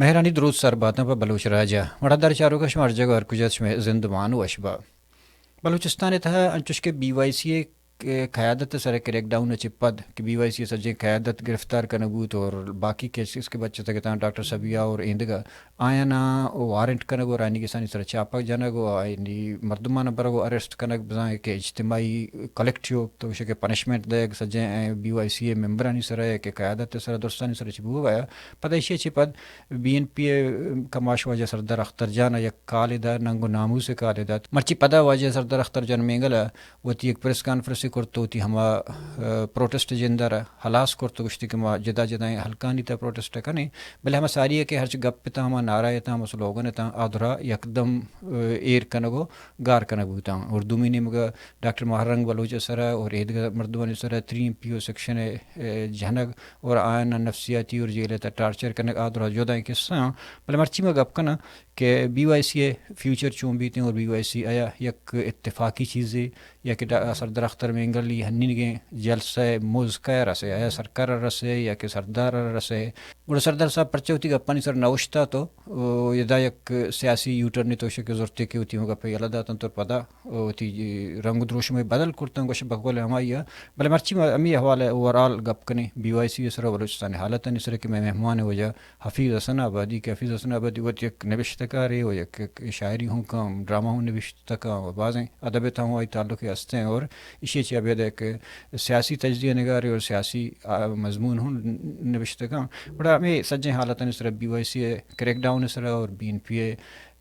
مہرانی دروت سر باتاں پہ بلوچ راج ءَ۔ مڑاہدار چاروکاں، شما ہر جاگہ ہر کجا ات، شمئے زند مان ءُ وش با۔ بلوچستان ءِ تہا انچوش کہ بی وائی سی ءِ قیادت ءِ سرا کریک ڈاؤن ءَ چہ پد کہ بی وائی سی ءِ سجیں قیادت گرفتار کنگ بوت اور باقی کیسز کہ بچتگ اتاں، ڈاکٹر صبیحہ اور ایندگہ، آیاناں وارنٹ کنگ اور آیانی کیسانی سرا چاپگ جنگ و آیانی مردماناں برگ و اریسٹ کنگ، بزاں کہ اجتماعی کلیکٹیو تو گوشے کہ پنشمنٹ دئیگ سجیں بی وائی سی ءِ ممبرانی سرا یا کہ قیادت ءِ سرا، درستانی سرا چہ بوگ ءَ آیا۔ پدا ایشی ءَ چہ پد بی این پی ءِ کماش واجہ سردار اختر جان ءَ یک کالے دات، ننگ و ناموس ءِ کالے دات۔ مرچی پدا واجہ سردار اختر جان مینگل ءَ وتی یک پریس کانفرنسے کرت و وتی ہما، آ، پروٹسٹ جند ءَ را ہلاس کرت و گوشتی کہ ما جدا جدائیں ہلکانی تہ پروٹسٹ کنیں، بلے ہما ساری ءَ کہ ہرچ گپ اتاں، ہما نعرہ اتاں، ہما سلوگن اتاں، آ درا یکدم، آ، ایر کنگ و گار کنگ بوتاں۔ اور دومی نیمگ ءَ ڈاکٹر ماہ رنگ بلوچ ءِ سرا اور ایدگہ مردمانی سرا تھری ایم پی او سیکشن ءِ، آ، جنگ اور آیاناں نفسیاتی اور جیل ءِ تہ ٹارچر کنگ، آ درا جدائیں قصہ آں۔ بلے مرچی ما گپ کناں کہ بی وائی سی ءِ فیوچر چون بیتیں اور بی وائی سی آیا یک اتفاقی چیزے یا کہ ڈا-، سردار اختر مینگل ءِ ہنینگیں جلسہ ءِ موز کئے ءَ رسے، آیا سرکار ءَ رسے یا کہ سردار ءَ رسے؟ گڑا سردار صاحب پرچہ وتی گپانی سر نہ اوشتات و، او، ادا یک سیاسی یوٹرنے تو شکے زرتے کہ وتی ہم گپ یلہ داتنت اور پدا وتی رنگ و دروشم ءَ بدل کرتن، گوش بقول ہمائی ءَ۔ بلے مرچی ما ہمے حوالہ اوور آل گپ کنیں بی وائی سی ءِ سرا، بلوچستان ءِ حالتانی سرا کہ مئے مہمان ءِ وجہ حفیظ حسن آبادی، کہ حفیظ حسن آبادی وت یک نبشتہ کارے و یک، یک شاعری ہوں کاں، ڈرامہ ہوں نبشتہ کاں و بازیں ادب ءِ تہا ہوں آئی تعلق ہستیں اور ایشی چہ ابید یک سیاسی تجزیہ نگارے اور سیاسی، آ، مضمون ہوں نبشتہ کاں۔ گڑا ہمے سجیں حالتانی سرا بی وائی سی ءِ کریک ڈاؤن ءِ سرا اور بی این پی ءِ،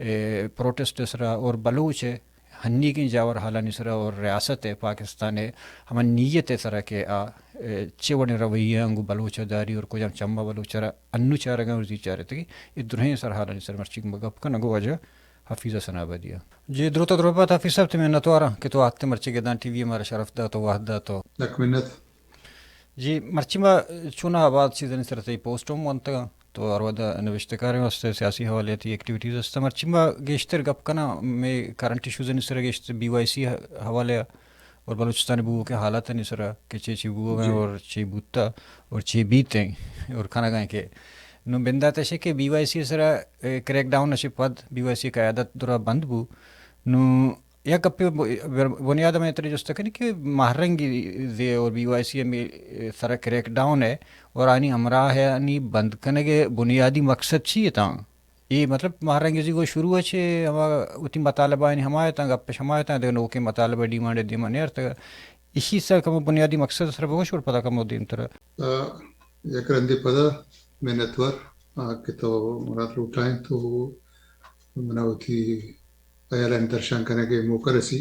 اے، پروٹسٹ ءِ سرا اور بلوچ ءِ ہنیگیں جاور حالانی سرا اور ریاست ءِ پاکستان ءِ ہما نیت ءِ سرا کہ آ، اے، چے وڑیں رویہ آں گوں بلوچ ءَ داری اور کجام چم ءَ بلوچ ءَ را انو چارگ ءَ اور زی چارتگی، اے درہیں سر حالانی سر مرچی ما گپ کناں گوں واجہ حفیظ حسن آبادی ءَ۔ جی، دروت ءُ درہبات حفیظ صاحب، تئی منتواراں کہ تو آتے مرچی گدان ٹی وی ءَ مارا شرف دات ءُ وہد دات ءُ۔ لک منت۔ جی، مرچی ما چوناہا باز چیزانی سرا تئی پوسٹ ہم ونتگ اَنت۔ تو ہر وھد ءَ نبشتہ کاریں واستہ سیاسی حوالے ءَ تئی ایکٹیویٹیز است۔ مرچی ما گیشتر گپ کناں، مئے کرنٹ ایشوزانی سرا گیشتر بی وائی سی ءِ حوالے ءَ اور بلوچستان ءِ بوؤکیں حالاتانی سرا کہ چے چے بوگ ءَ ایں اور چے بوتا اور چے بیت ایں اور کنگ ءَ ایں کہ نوں بندات اش کہ بی وائی سی ءِ سرا، اے، کریک ڈاؤن ءَ چہ پد بی وائی سی ءِ قیادت درا بند بو۔ نوں یک گپے ب-، بنیاد ءَ من ترا جست کنی کہ ماہ رنگی زی اور بی وائی سی ءِ سرا کریک ڈاؤن ءِ اور آنی ہمراہانی بند کنگ ءِ بنیادی مقصد چی اتاں؟ اے مطلب ماہ رنگی زی گوں شروع ءَ چہ ہما وتی مطالبہ آنی ہما اتاں، گپش ہما اتاں، دگہ نوکیں مطالبہ ڈیمانڈ دیما نیارتگ۔ ایشی سر کمو بنیادی مقصد سر بگوش اور پدا کمو دیمتر۔ آ، یک رندے پدا منتوار، آ، کہ تو منا لوٹائیں تو منا وتی ہیالانی درشان کنگ ءِ موقع رسی۔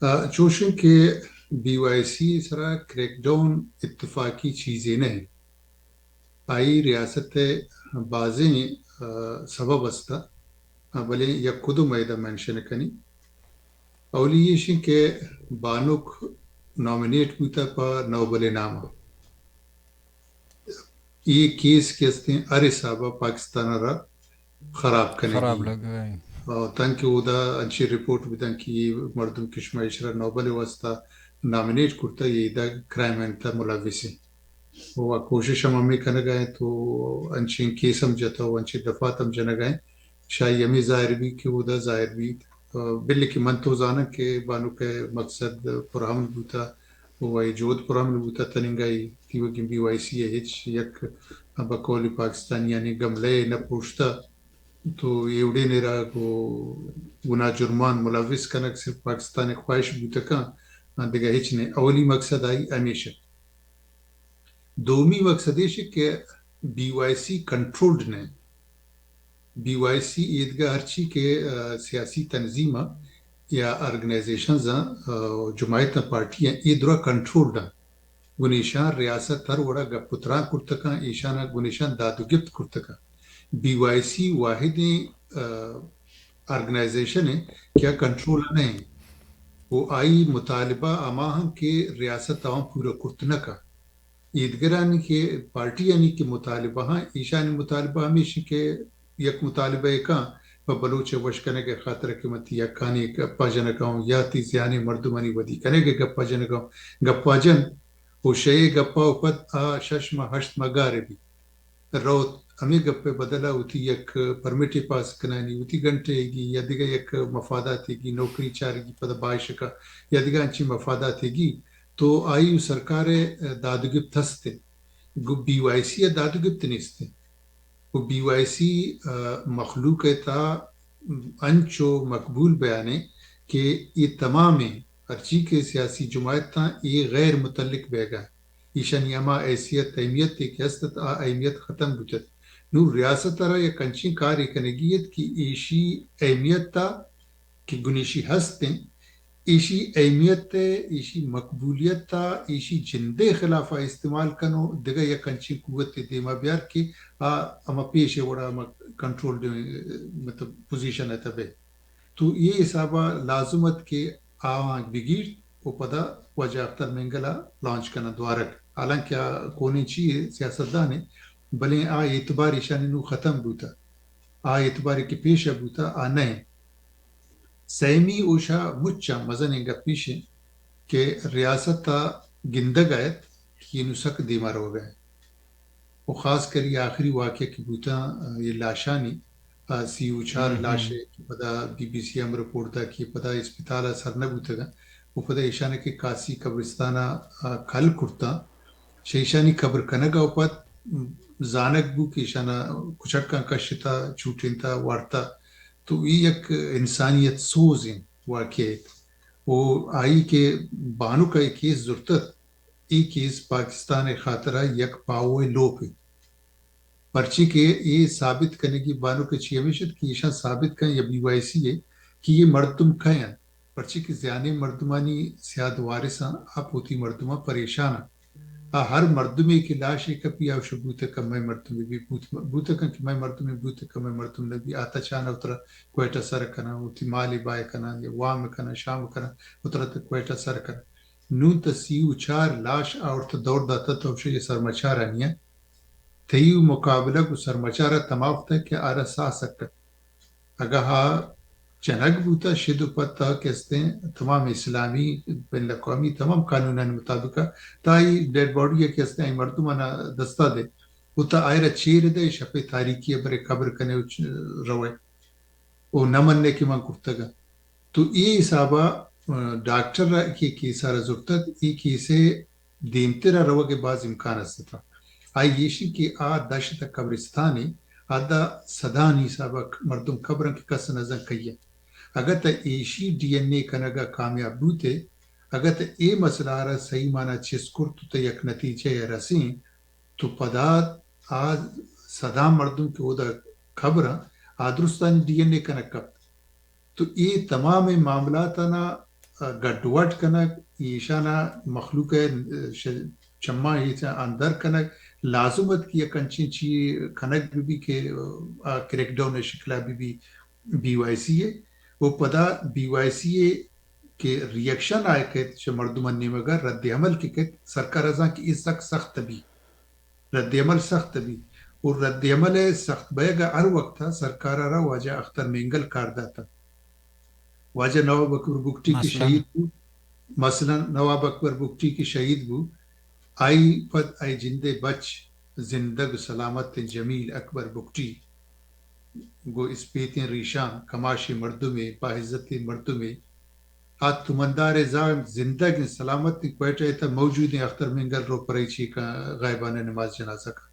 آ، چوشیں کہ بی وائی سی سرا کریک ڈاؤن اتفاقی چیزے نہ اِنت۔ آئی ریاست ءِ بازیں، آ، سبب است، آ، بلے یک کدو مئے ادا مینشن کنی۔ اولی ایش اِنت کہ بانک نامینیٹ بوتا پہ نوبل ءِ نام ءَ۔ اے کیس کہ استیں ہر حساب ءَ پاکستان ءَ را خراب کنگی۔ خراب لگگ ءَ ایں۔ آ، تانکہ اودا انچیں رپورٹ بدنت کہ اے مردم کہ شما ایشرا نوبل ءِ واستہ نامینیٹ کرتا، اے ادا کرائم ءِ تہ ملوث ایں۔ و کوشش ہم ہمے کنگ ءَ ایں تو انچیں کیس ہم جتا و انچیں دفعات ہم جنگ ءَ ایں۔ شاہی ہمے ظاہر بیت کہ اودا ظاہر بیت۔ آ، بلے کہ من تو زاناں کہ بانک ءِ مقصد پرامن بوتا و اے جہد پرامن بوتا، تننگا اے تیوگیں بی وائی سی ءِ ہچ یک بقول پاکستانیانی گملہ ءَ نہ پروشتا۔ تو اے وڑیں ءَ را گوں گناہ جرمان ملوث کنگ صرف پاکستان ءِ خواہش بوتگ اَنت، دگہ ہچ نہ۔ اولی مقصد آئی ہمیش اِنت۔ دومی مقصد ایش کہ بی وائی سی کنٹرولڈ نہ اِنت۔ بی وائی سی ایدگہ ہرچی کہ، آ، سیاسی تنظیم یا آرگنائزیشنز اَنت، آ، جماعت اَنت، پارٹی اَنت، اے درا کنٹرولڈ اَنت۔ گوں ایشاں ریاست ہر وڑا گپ و تران کرتگ اَنت، ایشاں گوں ایشاں داد و گپت کرتگ اَنت۔ بی وائی سی واحدیں، آ، آرگنائزیشن اِنت کہ آ کنٹرول ءَ نہ اِنت و آئی مطالبہ ہما اَنت کہ ریاست آواں پورا کرت نہ کنت۔ ایدگرانی کہ پارٹیانی کہ مطالبہ اَنت، ایشانی مطالبہ ہمیش اِنت کہ یک مطالبہ ءَ کن پہ بلوچ ءِ وش کنگ ءِ خاطر کہ من تئی حقانی گپا جنگ ءَ اوں یا تئی زیانیں مردمانی ودی کنگ ءِ گپا جنگ ءَ اوں، گپا جن و شے گپا و پد آ شش ماہ ہشت ماہ گار بی روت، ہمے گپ ءِ بدل ءَ وتی یک پرمٹے پاس کنانی، وتی گھنٹے گی یا دگہ یک مفاداتے گی، نوکری چارگی پدا بایشکا یا دگہ انچیں مفاداتے گی، تو آئی و سرکار ءِ داد و گپت ہست انت۔ گوں بی وائی سی ءَ داد و گپت نیست انت۔ و بی وائی سی، آ، مخلوق ءِ تہا انچو مقبول بیان انت کہ اے تمامیں ہرچی کہ سیاسی جماعتاں اے غیر متعلق بیگا انت۔ ایشانی ہما حیثیت، اہمیت کہ ہست ات، آ اہمیت ختم بوتت۔ نوں ریاست ءَ را یک انچیں کارے کنگی ات کہ ایشی اہمیت ءَ کہ گنیشی ہست انت، ایشی اہمیت ءَ، ایشی مقبولیت ءَ، ایشی جند ءِ خلاف ءَ استعمال کن و دگہ یک انچیں قوت ءِ دیما بیار کہ آ ہما پیش ءِ وڑا ہما کنٹرول، مطلب، پوزیشن ءِ تہ بہ۔ تو اے حساب ءَ لازم ات کہ آوانک بگیرت و پدا واجہ اختر مینگل ءَ لانچ کناں دوارگ۔ حالانکہ آ کونیں چی یے، سیاستدانے، بلے آ اعتبار ایشانی نوں ختم بوتہ۔ آ اعتبارے کہ پیش ءَ بوتہ، آ نہ انت۔ سیمی اوشا مچاں مزنیں گپ ایش انت کہ ریاست ءَ گندگ ءَ ات کہ اے نوں سک دیما روگ ءَ انت۔ و خاص کر اے آخری واقعہ کہ بوتاں، اے لاشانی، آ، سی و چار لاش ءِ کہ پدا بی بی سی ءَ ہم رپورٹ دا کہ پدا اسپتال ءَ سر نہ بوتگ انت و پدا ایشان ءَ کہ کاسی قبرستان ءَ، آ، کل کرتاں، چہ ایشانی قبر کنگ ءَ و پد زانگ بو کہ ایشان ءَ کچکاں کشتہ، چوٹینتہ، وارتہ۔ تو اے یک انسانیت سوز انت واقعہ ات۔ و آئی کہ بانک ءَ اے کیس زرتت، اے کیس پاکستان ءِ خاطرا یک پاہو ءِ لوپ انت۔ پرچے کہ اے ثابت کنگی بانک ءِ چی ہمیش ات کہ ایشاں ثابت کن یا بی وائی سی ءَ کہ اے مردم کئے انت۔ پرچے کہ زیانیں مردمانی سیاد وارثاں آ پہ وتی مردماں پریشان انت۔ آ ہر مردمے کہ لاشے کپی، آ شہ بوتہ کن مئے مردمے بی، بوت، بوتہ کن کہ مئے مردمے، بوتہ کن مئے مردم نہ بی، آ تچان ءَ وترا کوئٹہ سر کناں، وتی مالے بائے کناں یا وام کناں، شام کناں، وترا تہ کوئٹہ سر کناں۔ نوں تہ سی و چار لاش آورتہ دور داتہ، تو شہ اے سرمچارانی ءَ تئی مقابلہ گوں سرمچار ءَ تما وقت ءَ کہ آرا ساہ سک ات۔ اگاں آ جنگ بوتہ، شد و پد تہ کہ استیں تمام اسلامی، بین الاقوامی تمام قانونانی مطابق ءَ تہ آئی ڈیڈ باڈی ءَ کہ استیں آئی مردمانا دستا دے و تہ آئرا چیر دے، شپے تاریکی ءَ برے قبر کنے و چ-، روئے و نہ منے کہ من کرتگ ءَ۔ تو اے حساب ءَ، آ، ڈاکٹر ءَ کہ کیس ءَ را زرتگ، اے کیس ءِ دیمتر ءَ روگ ءِ باز امکان است ات۔ آئی ایشی کہ آ دشت ءِ قبرستانے، آ داں سدانی حساب ءَ مردم قبر انت کہ کس نہ زان کئی انت۔ اگاں تہ ایشی ڈی این اے کنگ ءَ کامیاب بوتے، اگاں تہ اے مسئلہ ءَ را صحیح معنی ءَ چست کرت تو تہ یک نتیجہ ءَ رسیں، تو پدا آ سداں مردم کہ اودا قبر انت، آ درستانی ڈی این اے کنگ کپت۔ تو اے تمامیں معاملاتانا، آ، گڈ وڈ کنگ، ایشانا مخلوق ءِ، آ، ش-، چماں ہچ اندر کنگ لازم ات کہ یک انچیں چی کنگ بہ بی کہ، آ، کریک ڈاؤن ءِ شکل ءَ بہ بی بی وائی سی ءِ۔ و پدا بی وائی سی ءِ کہ ری ایکشن آئے کئیت چہ مردمانی نیمگ ءَ، رد عمل کہ کئیت، سرکار ءَ زان کہ اے سک سخت بی۔ رد عمل سخت بی۔ و رد عمل ءِ سخت بیگ ءَ ہر وقت ءَ سرکار ءَ را واجہ اختر مینگل کار داتہ۔ واجہ نواب اکبر بگٹی کہ مثلاً؟ شہید بو، مثلاً نواب اکبر بگٹی کہ شہید بو، آئی پد آئی جند ءِ بچ زندگ سلامت انت جمیل اکبر بگٹی، گوں اسپیتیں ریشاں، کماشیں مردمے، باعزتیں مردمے، آ تومندار ءِ زاگ زندگ انت، سلامت انت، کوئٹہ ءِ تہ موجود انت، اختر مینگل رو پرئی چی کن، غائبانہ نماز جنازہ کن۔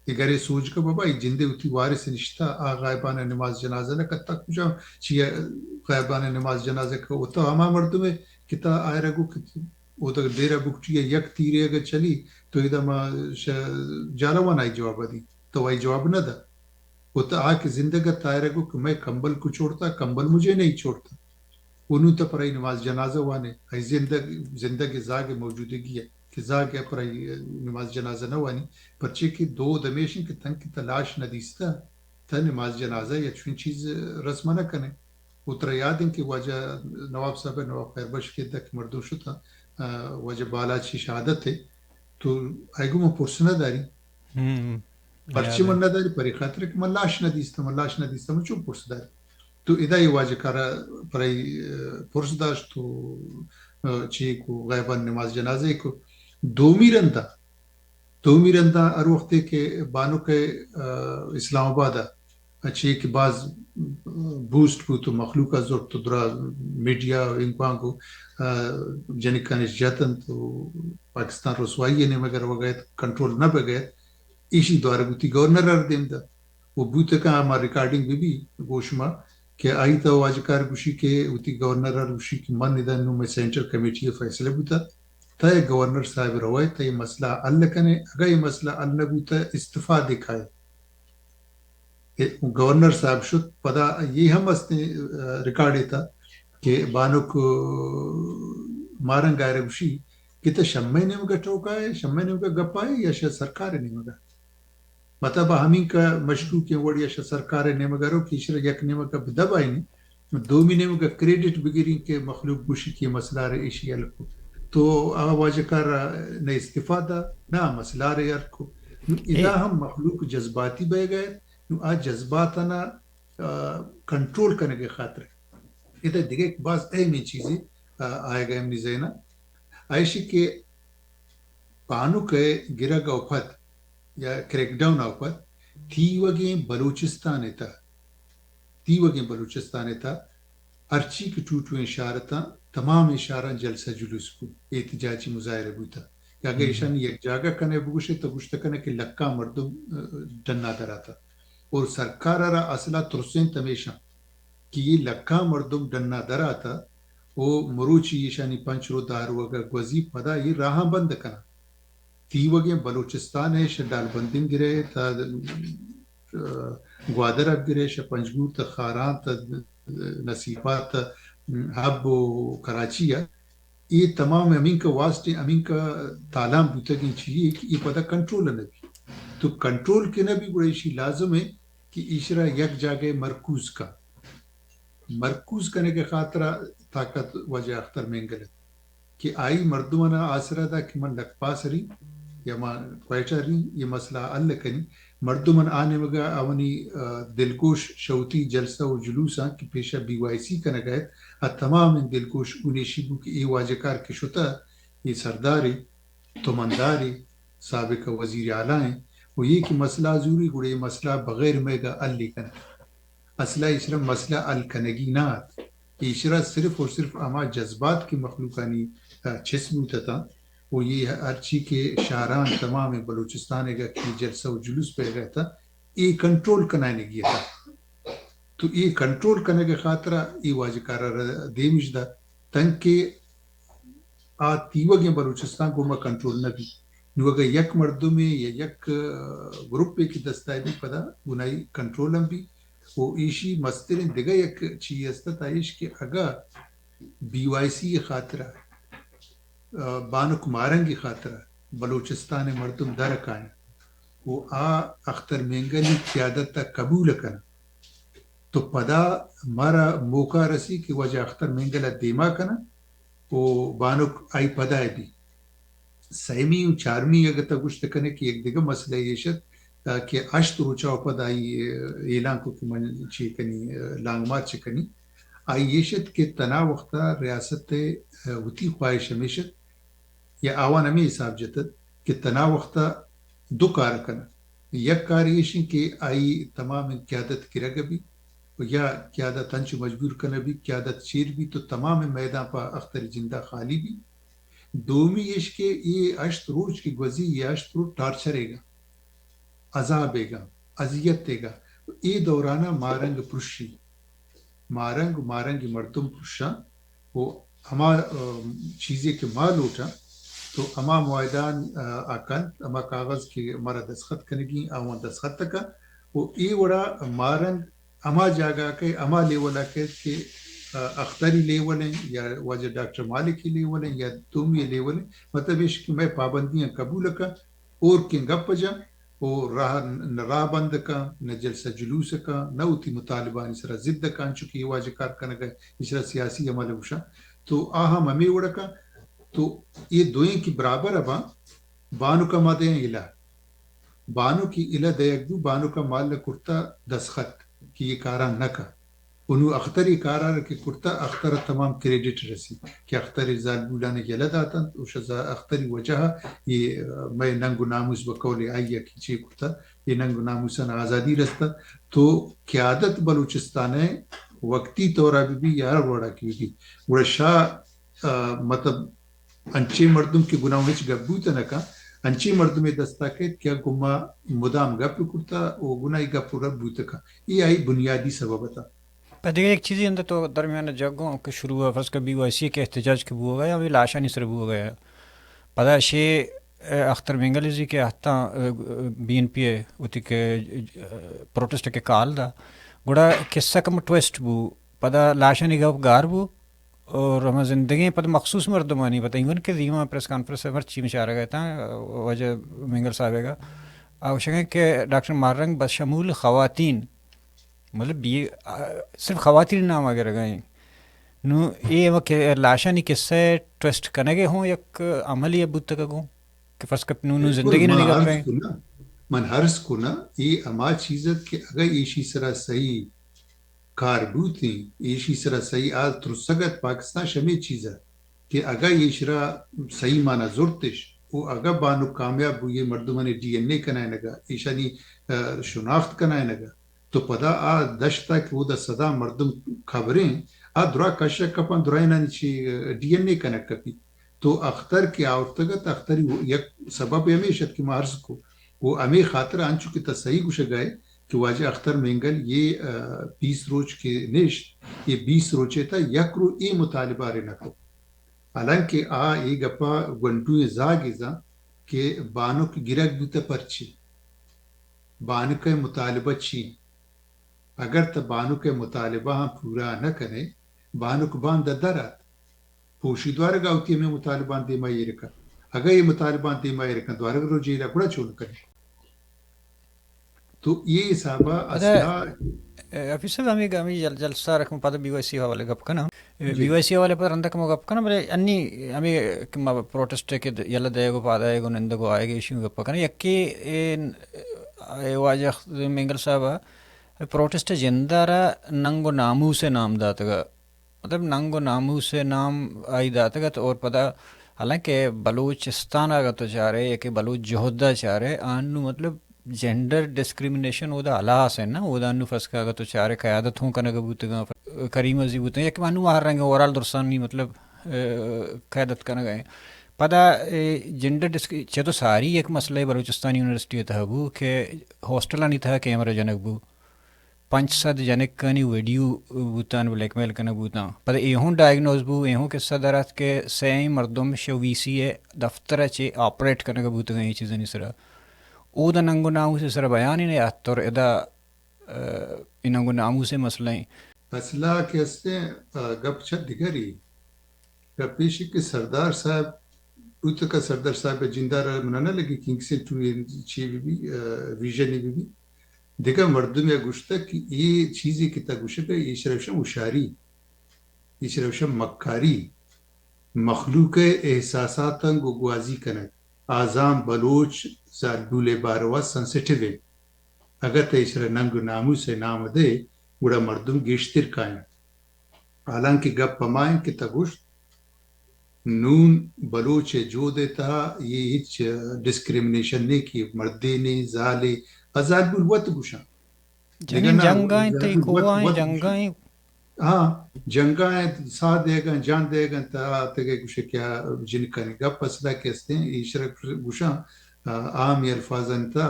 اے گرے سوج کن بابا، اے جندے وتی وارث نشتہ، آ غائبانہ نماز جنازہ نہ کنت، تہ کجام چی ءَ غائبانہ نماز جنازہ کن؟ و تہ ہما مردمے کہ تہ آئرا گو کہ اودا ڈیرہ بگٹی ءَ یک تیرے اگہ چلی تو ادا ما ش-، جالوان آئی جواب ءَ دی، تو آئی جواب نہ دا۔ و تہ آ کہ زندگ ات، آئرا گو کہ مئے کمبل کو چھوڑتا، کمبل مجھے نہیں چھوڑتا۔ و نوں تہ پرئی نماز جنازہ وانے، آئی زندگ، زندگ ءِ زاگ ءِ موجودگی ءَ کہ زاگ ءَ پرئی نماز جنازہ نہ وانی، پرچے کہ دود ہمیش انت کہ تنکہ تہ لاش نہ دیستہ، تہ نماز جنازہ یا چوئیں چیز رسم نہ کنے۔ و ترا یاد انت کہ واجہ نواب صاحب ءِ، نواب خیر بخش کہ دک مردم شتاں، آ، واجہ بالاچ ءِ شہادت ءَ، تو آئی گو من پرس نہ داری۔ ہم، پرچے یاد من انت۔ نہ داری، پرے خاطر کہ من لاش نہ دیستہ، من لاش نہ دیستہ، من چون پرس داری؟ تو ادا اے واجہ کارا پرئی، آ، پرس داشت تو، آ، چی کو غائبان نماز جنازہ کو۔ دومی رندا دومی رندا ہر وختے کہ بانک ء، آ، اسلام آباد ء چے کہ باز بوسٹ بوت و مخلوق ء زرت و درا میڈیا و انکوانک و، آ، جنکانش جت انت و پاکستان رسوائی ء نیمگ ء روگ ء ات، کنٹرول نہ بگ ء ات، ایشی دوارگ وتی گورنر ء را دیم دات و بوت کن ہما ریکارڈنگ بہ بی گوش ما کہ آئی تہ واجکار گوشی کہ وتی گورنر ء را گوشی کہ من ادا نوں مئے سینٹر کمیٹی ء فیصلہ بوتہ، تہ گورنر صاحب روئے، تہ اے مسئلہ حل کنے، اگہ اے مسئلہ حل نہ بوتہ استعفیٰ دکھائے۔ اے گورنر صاحب شت، پدا اے ہم استیں، آ، ریکارڈ ء تہ کہ بانک، آ، مارنگ ء را گوشی کہ تہ شمئے نیمگ ء ٹوکائے، شمئے نیمگ ء گپائے یا شہ سرکار ء نیمگ ء؟ مطلب ہمینکہ مشکوکیں وڑ یا شہ سرکار ء نیمگ ء رو کہ ایشرا یک نیمگ ء بدبائینی، دومی نیمگ ء کریڈٹ بگریں کہ مخلوق گوشی کہ مسئلہ ء را ایشی حل کو۔ تو آ واجکار ء نہ استعفیٰ دا، نہ مسئلہ ء را حل کو۔ نوں ادا ہم مخلوق جذباتی بہ گئے، نوں آ جذبات ء نہ، آ، کنٹرول کنگ ء خاطر۔ ادا دگہ یک باز اہمیں چیزے، آ، آیگ ء منی ذہن ء۔ آ ایشی کہ بانک ء گرگ ء پد یا کریک ڈاؤن ء پد تیوگیں بلوچستان ء تہ، تیوگیں بلوچستان ء تہ ہرچی کہ ٹوٹویں شہر اتاں، تمامیں شہراں جلسہ جلوس بو، احتجاجی مظاہرہ بوتہ۔ کہ اگہ ایشانی یک جاگہ کنے بگوشے تو گوشتہ کنے کہ لکاں مردم، آ، ڈنا دراتہ۔ اور سرکار ء را اصلا ترسینت ہمیشاں کہ یہ لکاں مردم ڈنا دراتہ و مروچی ایشانی پنچ رو دہ روگ ء گوزی پدا یہ راہاں بند کناں۔ تیوگیں بلوچستان ء شہ ڈالبندین گرے تا، آ، گوادر ء گرے شہ پنجگور تا خاران تا نصیب آباد تا حب و کراچی ء اے تمام ہمینکہ واسٹیں ہمینکہ تالان بوتگیں چیزے کہ اے پدا کنٹرول نہ بی۔ تو کنٹرول کہ نہ بی گڑا ایشی لازم ہے کہ ایشرا یک جاگہ مرکوز کا۔ مرکوز کنگ ء خاطرا طاقت واجہ اختر مینگل ات کہ آئی مردمانا آسرا دا کہ من لکپاس ریں یا ما کوئٹہ ریں، یہ مسئلہ حل کنی۔ مردمن آ نیمگا آوانی، آ، دلگوش شوتی جلسہ و جلوساں کہ پیشا بی وائی سی کنگا ات، آ تمام دلگوش اونیشی بو کہ اے واجہ کار کہ شتہ، اے سرداری، تمنداری، سابق وزیر اعلیٰ ہیں، و یہ کہ مسئلہ زوری گڑے یہ مسئلہ بغیر میگا حل کنگ۔ اصلا ایشرا مسئلہ حل کنگی نہ ات۔ ایشرا صرف اور صرف ہما جذبات کہ مخلوقانی، آ، چست بوت اتاں، و یہ ہرچی کہ شہران تمام بلوچستان ء گا کہ جلسہ و جلوس پہ گئے تھا، اے کنٹرول کنائنگی تھا۔ تو اے کنٹرول کنگ خاطرا اے واجہ کارا را دیمش دا، تنکہ آ تیوگیں بلوچستان گوما کنٹرول نہ بی۔ نوں اگہ یک مردمے یا یک، آ، گروپے کہ دستا بی پدا گناہی کنٹرول ہم بی۔ و ایشی مستریں دگہ یک چیز است تا ایش کہ اگہ بی وائی سی خاطرہ، آ، بانک مارنگی خاطرہ بلوچستان مردم در کائیں و آ اختر مینگلی قیادت تا قبول کن، تو پدا مارا موقع رسی کہ واجہ اختر مینگل ء دیما کناں و بانک آئی پدا ء بی۔ سیمی و چارمی اگہ تا گوشت کنے کہ یک دگہ مسئلہ ایش ات، آ، کہ ہشت روچا و پد آئی، آ، اعلان کو کہ من چی کنی، آ، لانگ مارچ کنی۔ آئی ایش ات کہ تنا وقتا ریاست ء، آ، وتی خواہش ہمیش ات یا آوان ہمے حساب جتت کہ تنا وختا دو کار کنن۔ یک کار ایش انت کہ آئی تمام قیادت گرگ بی و یا قیادت انچو مجبور کنگ بی، قیادت چیر بی تو تمام میدان پہ اختری جندا خالی بی۔ دومی ایش کہ اے ہشت روچ کہ گوزی، اے ہشت روچ ٹارچر ایگا، عذاب ایگا، اذیت ایگا۔ اے دورانا مارنگ پرشی۔ مارنگ و مارنگی مردم پرشاں و ہما، آ، چیزے کہ ما لوٹاں تو ہما معاہدان، آ، آ کنت، ہما کاغذ کہ مارا دستخط کنگی آوان دستخط کن و اے وڑا مارنگ ہما جاگہ کہ ہما لیول ء کہ، کہ، آ، اختری لیول ہیں یا واجہ ڈاکٹر مالکی لیول ہیں یا دومی لیول ہیں، مطلب ایش کہ مئے پابندیاں قبول کن، اور کن گپ جن، و راہ، نہ راہ بند کن، نہ جلسہ جلوس کن، نہ وتی مطالبانی سرا ضد کن، چونکہ اے واجہ کار کنگ ء ایشرا سیاسی عمل گوشاں۔ تو آ ہم ہمے وڑ کن، تو اے دوئیں کہ برابر باں، بانک ء ما دیں الہ۔ بانک ء الہ دئیگ بو، بانک ء مال کرتا دستخط کہ یہ کاراں نہ کن۔ و نوں اختر ءِ کارار کہ کرتا، اختر ءَ تمام کریڈٹ رسی کہ اختر ءِ زالبولان یلہ داتنت و شہ زا-، اختر ءِ وجہ ءَ یہ، آ، مئے ننگ و ناموس بقول آئی ءَ کہ چے کرتا، یہ ننگ و ناموسان آزادی رستا۔ تو قیادت بلوچستان ءِ وقتی طور ءَ بہ بی یا ہر وڑا کہ بہ بی، گڑا شہ، آ، مطلب انچیں مردم کہ گناہ ہچ گپ بوت نہ کن، انچیں مردمے دستا کیت کہ گما مدام گپ کرتا و گناہی گپ و رپ بوت کن۔ اے آئی بنیادی سبب اتاں۔ پہ دگہ یک چیزے اندر تو درمیان جگ گوں کہ شروع ءَ فرض کر بی وائی سی کہ احتجاج کہ بوگ ءَ یا ہمے لاشانی سر بوگ ءَ۔ پدا شے، اے، اختر مینگل زی کہ ہتاں، اے، بی این پی ءَ وتی کہ، اے، پروٹسٹ کہ کال دا، گڑا قصہ کم ٹویسٹ بو، پدا لاشانی گپ گار بو، اور ہما زندگیں پد مخصوص مردمانی، پتہ ایون کہ دیما پریس کانفرنس ءَ مرچی مشارہ گئے تاں، واجہ مینگل صاحب ءَ گا، آ گوشگ ءَ کہ ڈاکٹر ماہ رنگ بشمول خواتین، مطلب بی-، آ، صرف خواتین نام ءَ گرگ ءَ ایں۔ نوں اے ہما کہ لاشانی قصہ ءِ ٹویسٹ کنگ ءَ ہوں یک عملے بوتگ گوں کہ فرض کپ نوں، نوں بالکل، زندگی نہ من نگاہ عرض پہ۔ کو نا، من عرض کو نا، اے ہما چیز ات کہ اگہ ایشی سرا صحیح کار بوتیں، ایشی سرا صحیح آ ترسگ ات پاکستان شمے چیز ءَ کہ اگہ ایشرا صحیح مانا زرتش و اگہ بانک کامیاب بو، یہ مردمانی ڈی این اے کنائینگا، ایشانی، آ، شناخت کنائینگا، تو پدا آ دشت ءَ کہ اودا صدا مردم قبریں، آ درا کشگ کپاں، درائینانی چی، آ، ڈی این اے کنگ کپی۔ تو اختر کہ آورتگ ات، اختری یک سبب ہمیش ات کہ ما عرض کو، و ہمے خاطر انچو کہ تا صحیح گوشگ ءَ ئے کہ واجہ اختر مینگل یہ، آ، بیست روچ کہ نشت، یہ بیست روچ ءِ تہا یک رو اے مطالبہ ءَ رنہ کو۔ حالانکہ آ اے گپا گونڈوئیں زاگے زان کہ بانک گرگ بوتہ پرچی؟ بانک ءِ مطالبہ چی؟ اگر تہ بانک ءِ مطالبہ آں پورا نہ کنے، بانک باند ءَ در آت۔ پوشی دوارگ ءَ وتی ہمے مطالبان دیما ایر کن۔ اگہ اے مطالبان دیما ایر کن، دوارگ رو جیل ءَ گڑا چون کنے؟ تو اے حساب ءَ ادا، اصلا، اے، حفیظ صاحب، ہمے گ-، ہمے جل-، جلسہ رکھم پدا بی وائی سی حوالے گپ کناں۔ اے، جی۔ بی وائی سی حوالے پر رندا کمو گپ کناں، بلے انی ہمے کہ ما پروٹسٹ کہ د-، یلہ دئیگ و پاد آیگ و نندگ و آیگ ایشی گپ کناں۔ یکے اے، اے واجہ مینگل صاحب ءَ پروٹسٹ جند ءَ را ننگ و ناموس ءِ نام داتگ ءَ۔ مطلب، ننگ و ناموس ءِ نام آئی داتگ ات اور پدا، حالانکہ بلوچستان ءَ اگاں تو چارے یا کہ بلوچ جہد ءَ چارے، آنوں مطلب جینڈر ڈسکریمنیشن اودا ہلاس ہے نا، اودا انوں فرض کن اگاں تو چارے قیادت ہوں کنگ بوتگاں، کریم عزیز بوتگاں، یا کہ انوں ہر رنگ اوورال درستانی مطلب، اے، قیادت کنگ ءَ۔ پدا، اے، جینڈر ڈسک-، چہ تو ساری یک مسئلہ بلوچستان یونیورسٹی ءِ تہا بو کہ ہاسٹلانی تہا کیمرہ جنگ بو۔ پنچ سد جنکانی ویڈیو بوتان، بلیک میل کنگ بوتان۔ پدا اے ہوں ڈائگنوز بو، اے ہوں قصہ در ات کہ سئیں مردم شہ وی سی ءِ دفتر ءَ چہ آپریٹ کنگ بوتگاں اے چیزانی سرا۔ اودا ننگ و ناموس ءِ سرا بیان نہ ات اور ادا، آ، اے ننگ و ناموس ءِ مسئلہ ایں۔ اصلا کہ استیں، آ، گپ چہ دگری۔ گپ ایشی کہ سردار صاحب بوتگ، سردار صاحب ءِ جند ءَ را منا نہ لگی کنگسیں ٹو اے چی بہ بی، آ، ویژنے بہ بی۔ دگہ مردمے ءَ گوشتگ کہ اے چیزے کہ تہ گوشگ ءَ ئے، ایشرا گوشاں ہوشاری، ایشرا گوشاں مکاری، مخلوق ءِ احساساتاں گوں گوازی کنگ، آ زان بلوچ زالبول ءِ بارو ءَ سنسیٹیو ایں۔ اگاں تہ ایشرا ننگ و ناموس ءِ نام ءَ دئے، گڑا مردم گیشتر کاینت۔ حالانکہ گپ ہما انت کہ تہ گوشت، نون بلوچ ءِ جہد ءِ تہا یہ ہچ ڈسکریمنیشن نہیں کہ مردینے، زالے، آ زالبول وت گوشاں۔ جنین دگہ نہ، جنگائیں، تئی زالبول وت، کوائیں وت گوشاں۔ جنگائیں۔ ہاں، جنگائیں، ساہ دیگاں، جان دیگاں، تہ آتگے گوشے کہ آ جنکانی گپ اصلا کہ استیں، ایشرا گوشاں، آ، عامی الفاظانی تہا،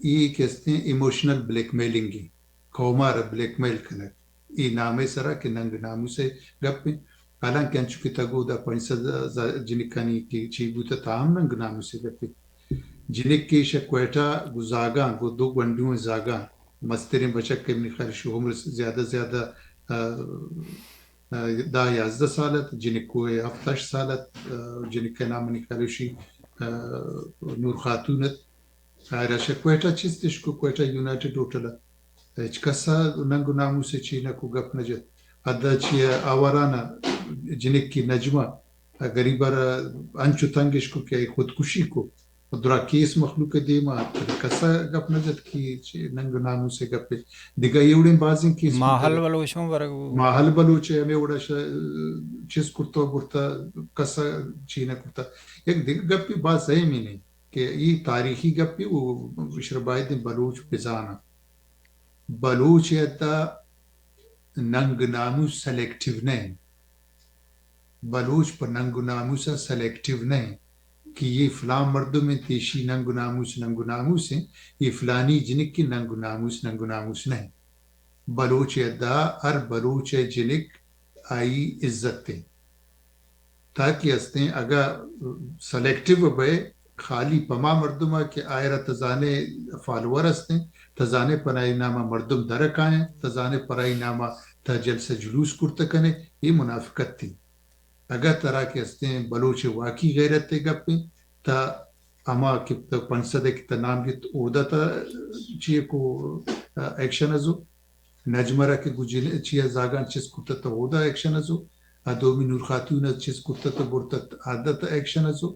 اے کہ استیں ایموشنل بلیک میلنگ ایں۔ قوم ءَ را بلیک میل کنگ، اے نام ءِ سرا کہ ننگ ناموس ءِ گپ ایں۔ حالانکہ انچو کہ تہ گو دا پنچ سد ز-، جنکانی کہ چی بوتہ، تاہم ننگ ناموس ءِ گپ ایں۔ جنکے شہ کوئٹہ گوں زاگاں، گوں دو گونڈوئیں زاگاں، مستریں بچک ءِ منی خیال شہ عمر زیادہ زیادہ، آ، آ، دہ یازدہ سال ات، جنکو ءِ ہفت ہشت سال ات، آ، جنک ءِ نام منی خیال شی، آ، نور خاتون ات۔ آئرا شہ کوئٹہ چست اش کو، کوئٹہ یونائیٹڈ ہوٹل ءَ۔ ہچ کس ءَ ننگ و ناموس ءِ چی نہ کو، گپ نہ جت۔ ادا چی ءَ آواران ءَ جنکی نجمہ ءَ غریب ءَ را انچو تنگ اش کو کہ آئی خودکشی کو۔ و درا کیس مخلوق ء دیما اتکگ، کس ء گپ نہ جت کہ چہ ننگ ناموس ء گپے۔ دگہ اے وڑیں بازیں کیس ماہل بوتگ۔ بلوچ ہم ورگ بو۔ ماہل بلوچ ء ہمے وڑا ش-، چیز کرتہ و برتہ، کس ء چی نہ کرتہ۔ یک دگہ گپے باز اہمیں کہ اے تاریخی گپے و اشرا باید بلوچ بزاناں۔ بلوچ ء حد ء ننگ ناموس سلیکٹیو نہ انت۔ بلوچ پہ ننگ و ناموس ء سلیکٹیو نہ انت کہ اے فلان مردم انت، ایشی ننگ و ناموس ننگ و ناموس انت، اے فلانی جنک ء ننگ و ناموس ننگ و ناموس نہ انت۔ بلوچ ء حد ء ہر بلوچ ء جنک آئی عزت انت۔ تاکہ استیں اگہ سلیکٹیو بئے، خالی پما مردم ء کہ آئرا تزانے فالوور استیں، تزانے پنائی نام ء مردم در کائیں، تزانے پرائی نام ء تا جلسہ جلوس کرتہ کنے، اے منافقت تی۔ اگہ ترا کہ استیں بلوچ واقعی غیرت ء گپیں، تا ہما کہ تا پنچ سد ء کہ تا نام گت، اودا تا چیئے کو، ا، ایکشن ازو۔ نجمرا کہ گجن چیا زاگان چست کرتہ تا اودا ایکشن ازو۔ ا دومی نور خاتون ء چست کرتہ تا برتہ تا اودا تا ایکشن ازو۔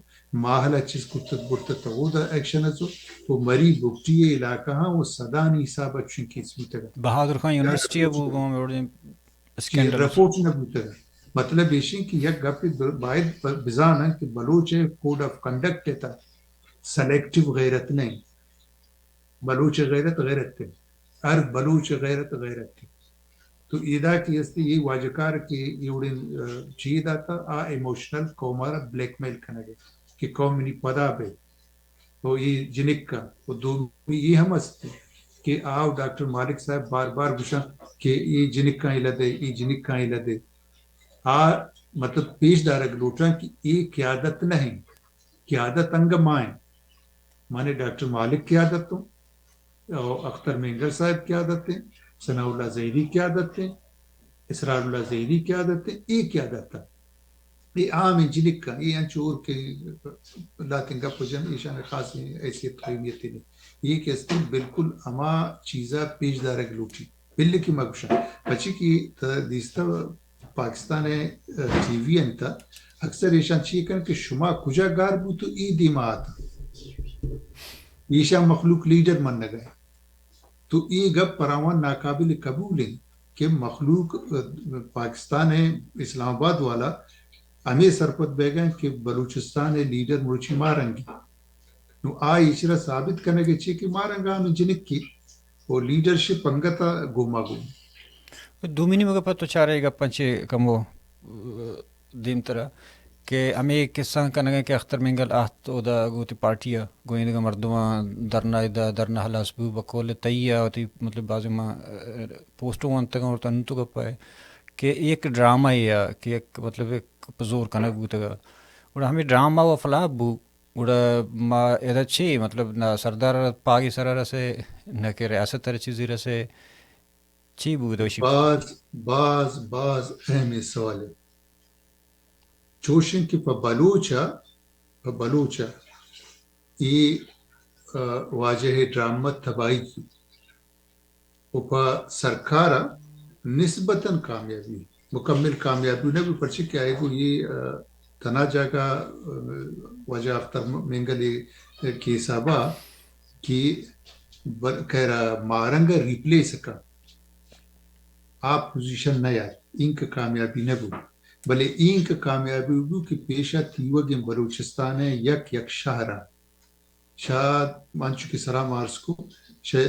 ماہل ء چست کرتہ تا برتہ تا اودا ایکشن ازو۔ و مری بگٹی ء علاقہ ہاں و سدانی حساب ء چوشیں کیس بوتگ۔ بہادر خان یونیورسٹی ء بو گوں وڑیں جی، اسکینڈل۔ رپورٹ نہ بوتگ۔ مطلب ایشیں کہ یک گپے ب-، باید ب-، بزانن کہ بلوچ ء کوڈ آف کنڈکٹ ء تا سلیکٹیو غیرت نہ انت۔ بلوچ غیرت غیرت تے۔ ہر بلوچ غیرت غیرت تے۔ تو ایدا کہ استی یہ واجکار کہ یہ وڑیں، ا، چی داتا، آ ایموشنل قوم را بلیک میل کنگے کہ قوم منی پدا بے۔ تو یہ جنک کا، تو دومی یہ ہم است کہ آ ڈاکٹر مالک صاحب بار بار گوشاں کہ یہ جنک کا علا دے، یہ جنک کا علا دے۔ آ مطلب پیش دارگ لوٹاں کہ یہ قیادت نہیں۔ قیادت انگہ مائیں۔ مانے ڈاکٹر مالک قیادت ہوں، او اختر مینگل صاحب قیادت ہیں، ثناء اللہ زہیری قیادت ہیں، اسرار اللہ زہیری قیادت ہیں، اے قیادت ہیں۔ اے عام ہیں جنکاں، اے انچو اور کہ لاتیں گپ و جن، ایشان خاص حیثیت و اہمیت نہیں۔ یہ کہ استیں بالکل ہما چیزا پیش دارگ لوٹی۔ بلے کہ ما گوشاں، پچی کہ تا دیستہ پاکستان ء، ٹی وی انت، اکثر ایشان چی کن کہ شما کجا گار بوتو ای دیما آتا۔ ایشان مخلوق لیڈر منگا۔ تو ای گپ پراوان ناقابل قبول ہیں کہ مخلوق، ا، پاکستان ء اسلام آباد والا ہمیں سرپد بیگا کہ بلوچستان ء لیڈر مروچی مارنگی۔ نو آ ایشرا ثابت کنگے چی کہ مارنگا ہمیں جنکی و لیڈرشپ انگت ء گوما گون۔ دومی نیمگ ء پہ تو چارے گپاں چے کمو، ا، دیمترا کہ ہمے قصہ کنگ ء کہ اختر مینگل آہت اودا گوں وتی پارٹی ء گوں ایندگہ مردماں دھرنا ادا دھرنا ہلاس بو بقول تئی ء وتی مطلب بازیں ما، ا، پوسٹوں ونتگ اور تنو تو گپ ء کہ یک ڈرامہ ء کہ یک مطلب یک پزور کنگ بوتگ ء گڑا ہمے ڈرامہ و فلاپ بو۔ گڑا ما ادا چی، مطلب، نہ سردار ء پاگی سرا رسے، نہ کہ ریاست ء چیزی رسے، چی بوت وشی؟ باز، باز، باز اہمیں سوالے۔ چوشیں کہ پہ بلوچ ء، پہ بلوچ ء اے، ا، واجہ ڈرامہ تباہی و پہ سرکار ء نسبتاً کامیابی، مکمل کامیابی نہ بی، پرچہ کہ آئی گو یہ، ا، تنا جاگہ، ا، واجہ اختر مینگل ء کیس ء با کہ بر-، خیر مارنگ ء ریپلیس کا آ پوزیشن نہ یار، اینک کامیابی نہ بو، بلے اینک کامیابی بو کہ پیشا تیوگیں بلوچستان ء یک یک شہر ء شاید انچو کہ سلام عرض کو، شہ-،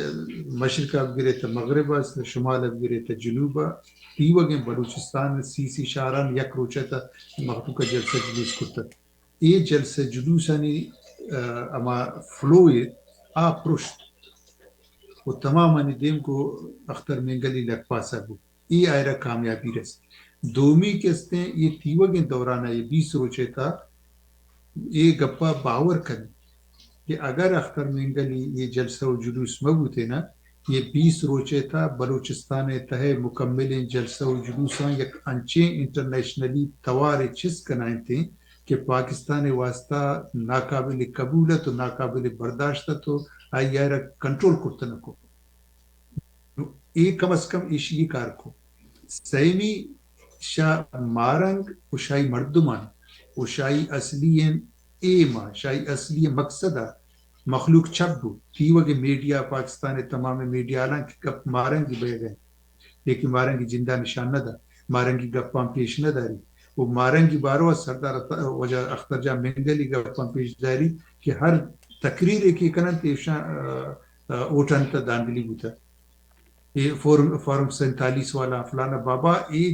مشرق ء بگرے تہ مغرب ء، شمال ء بگرے تہ جنوب ء، تیوگیں بلوچستان ء سی سی شہران یک روچ ء تہ مخلوق ء جلسہ جلوس کرتگ۔ اے جلسہ جلوسانی، ا، ہما فلو ء آ پرشت و تمامانی دیم کو اختر مینگلی لکپاسا بو۔ اے آئرا کامیابی رست۔ دومی کہ استیں، یہ تیوگیں دوران ء یہ بیست روچے تا یہ گپا باور کنی کہ اگر اختر مینگلی یہ جلسہ و جلوس مہ بوتے نا، یہ بیست روچے تا بلوچستان ء تہ مکملیں جلسہ و جلوساں یک انچیں انٹرنیشنلی توارے چست کنائینتیں کہ پاکستان ء واسطہ ناقابل قبول ات و ناقابل برداشت ات و آئی آئرا کنٹرول کرت نہ کو۔ نو اے کم از کم ایشی کار کو۔ سیمی شہ مارنگ و شاہی مردمان و شاہی اصلی ان ایم ءَ، شاہی اصلی مقصد ءَ مخلوق چپ بو۔ تیوگیں میڈیا، پاکستان ءِ تمام میڈیا، حالانکہ گپ مارنگی بیگ ءَ، لیکن مارنگی جندا نشان نہ دا، مارنگی گپاں پیش نہ داری۔ و مارنگی بارو ءَ سردار عطا-، واجہ اختر جان مینگل ءِ گپاں پیش داری کہ ہر تقریر ءَ کہ کننت ایشاں، آ، آ، اوٹنت دانڈلی بوتہ۔ اے فارم، فارم سینتالیس والا فلانا بابا، اے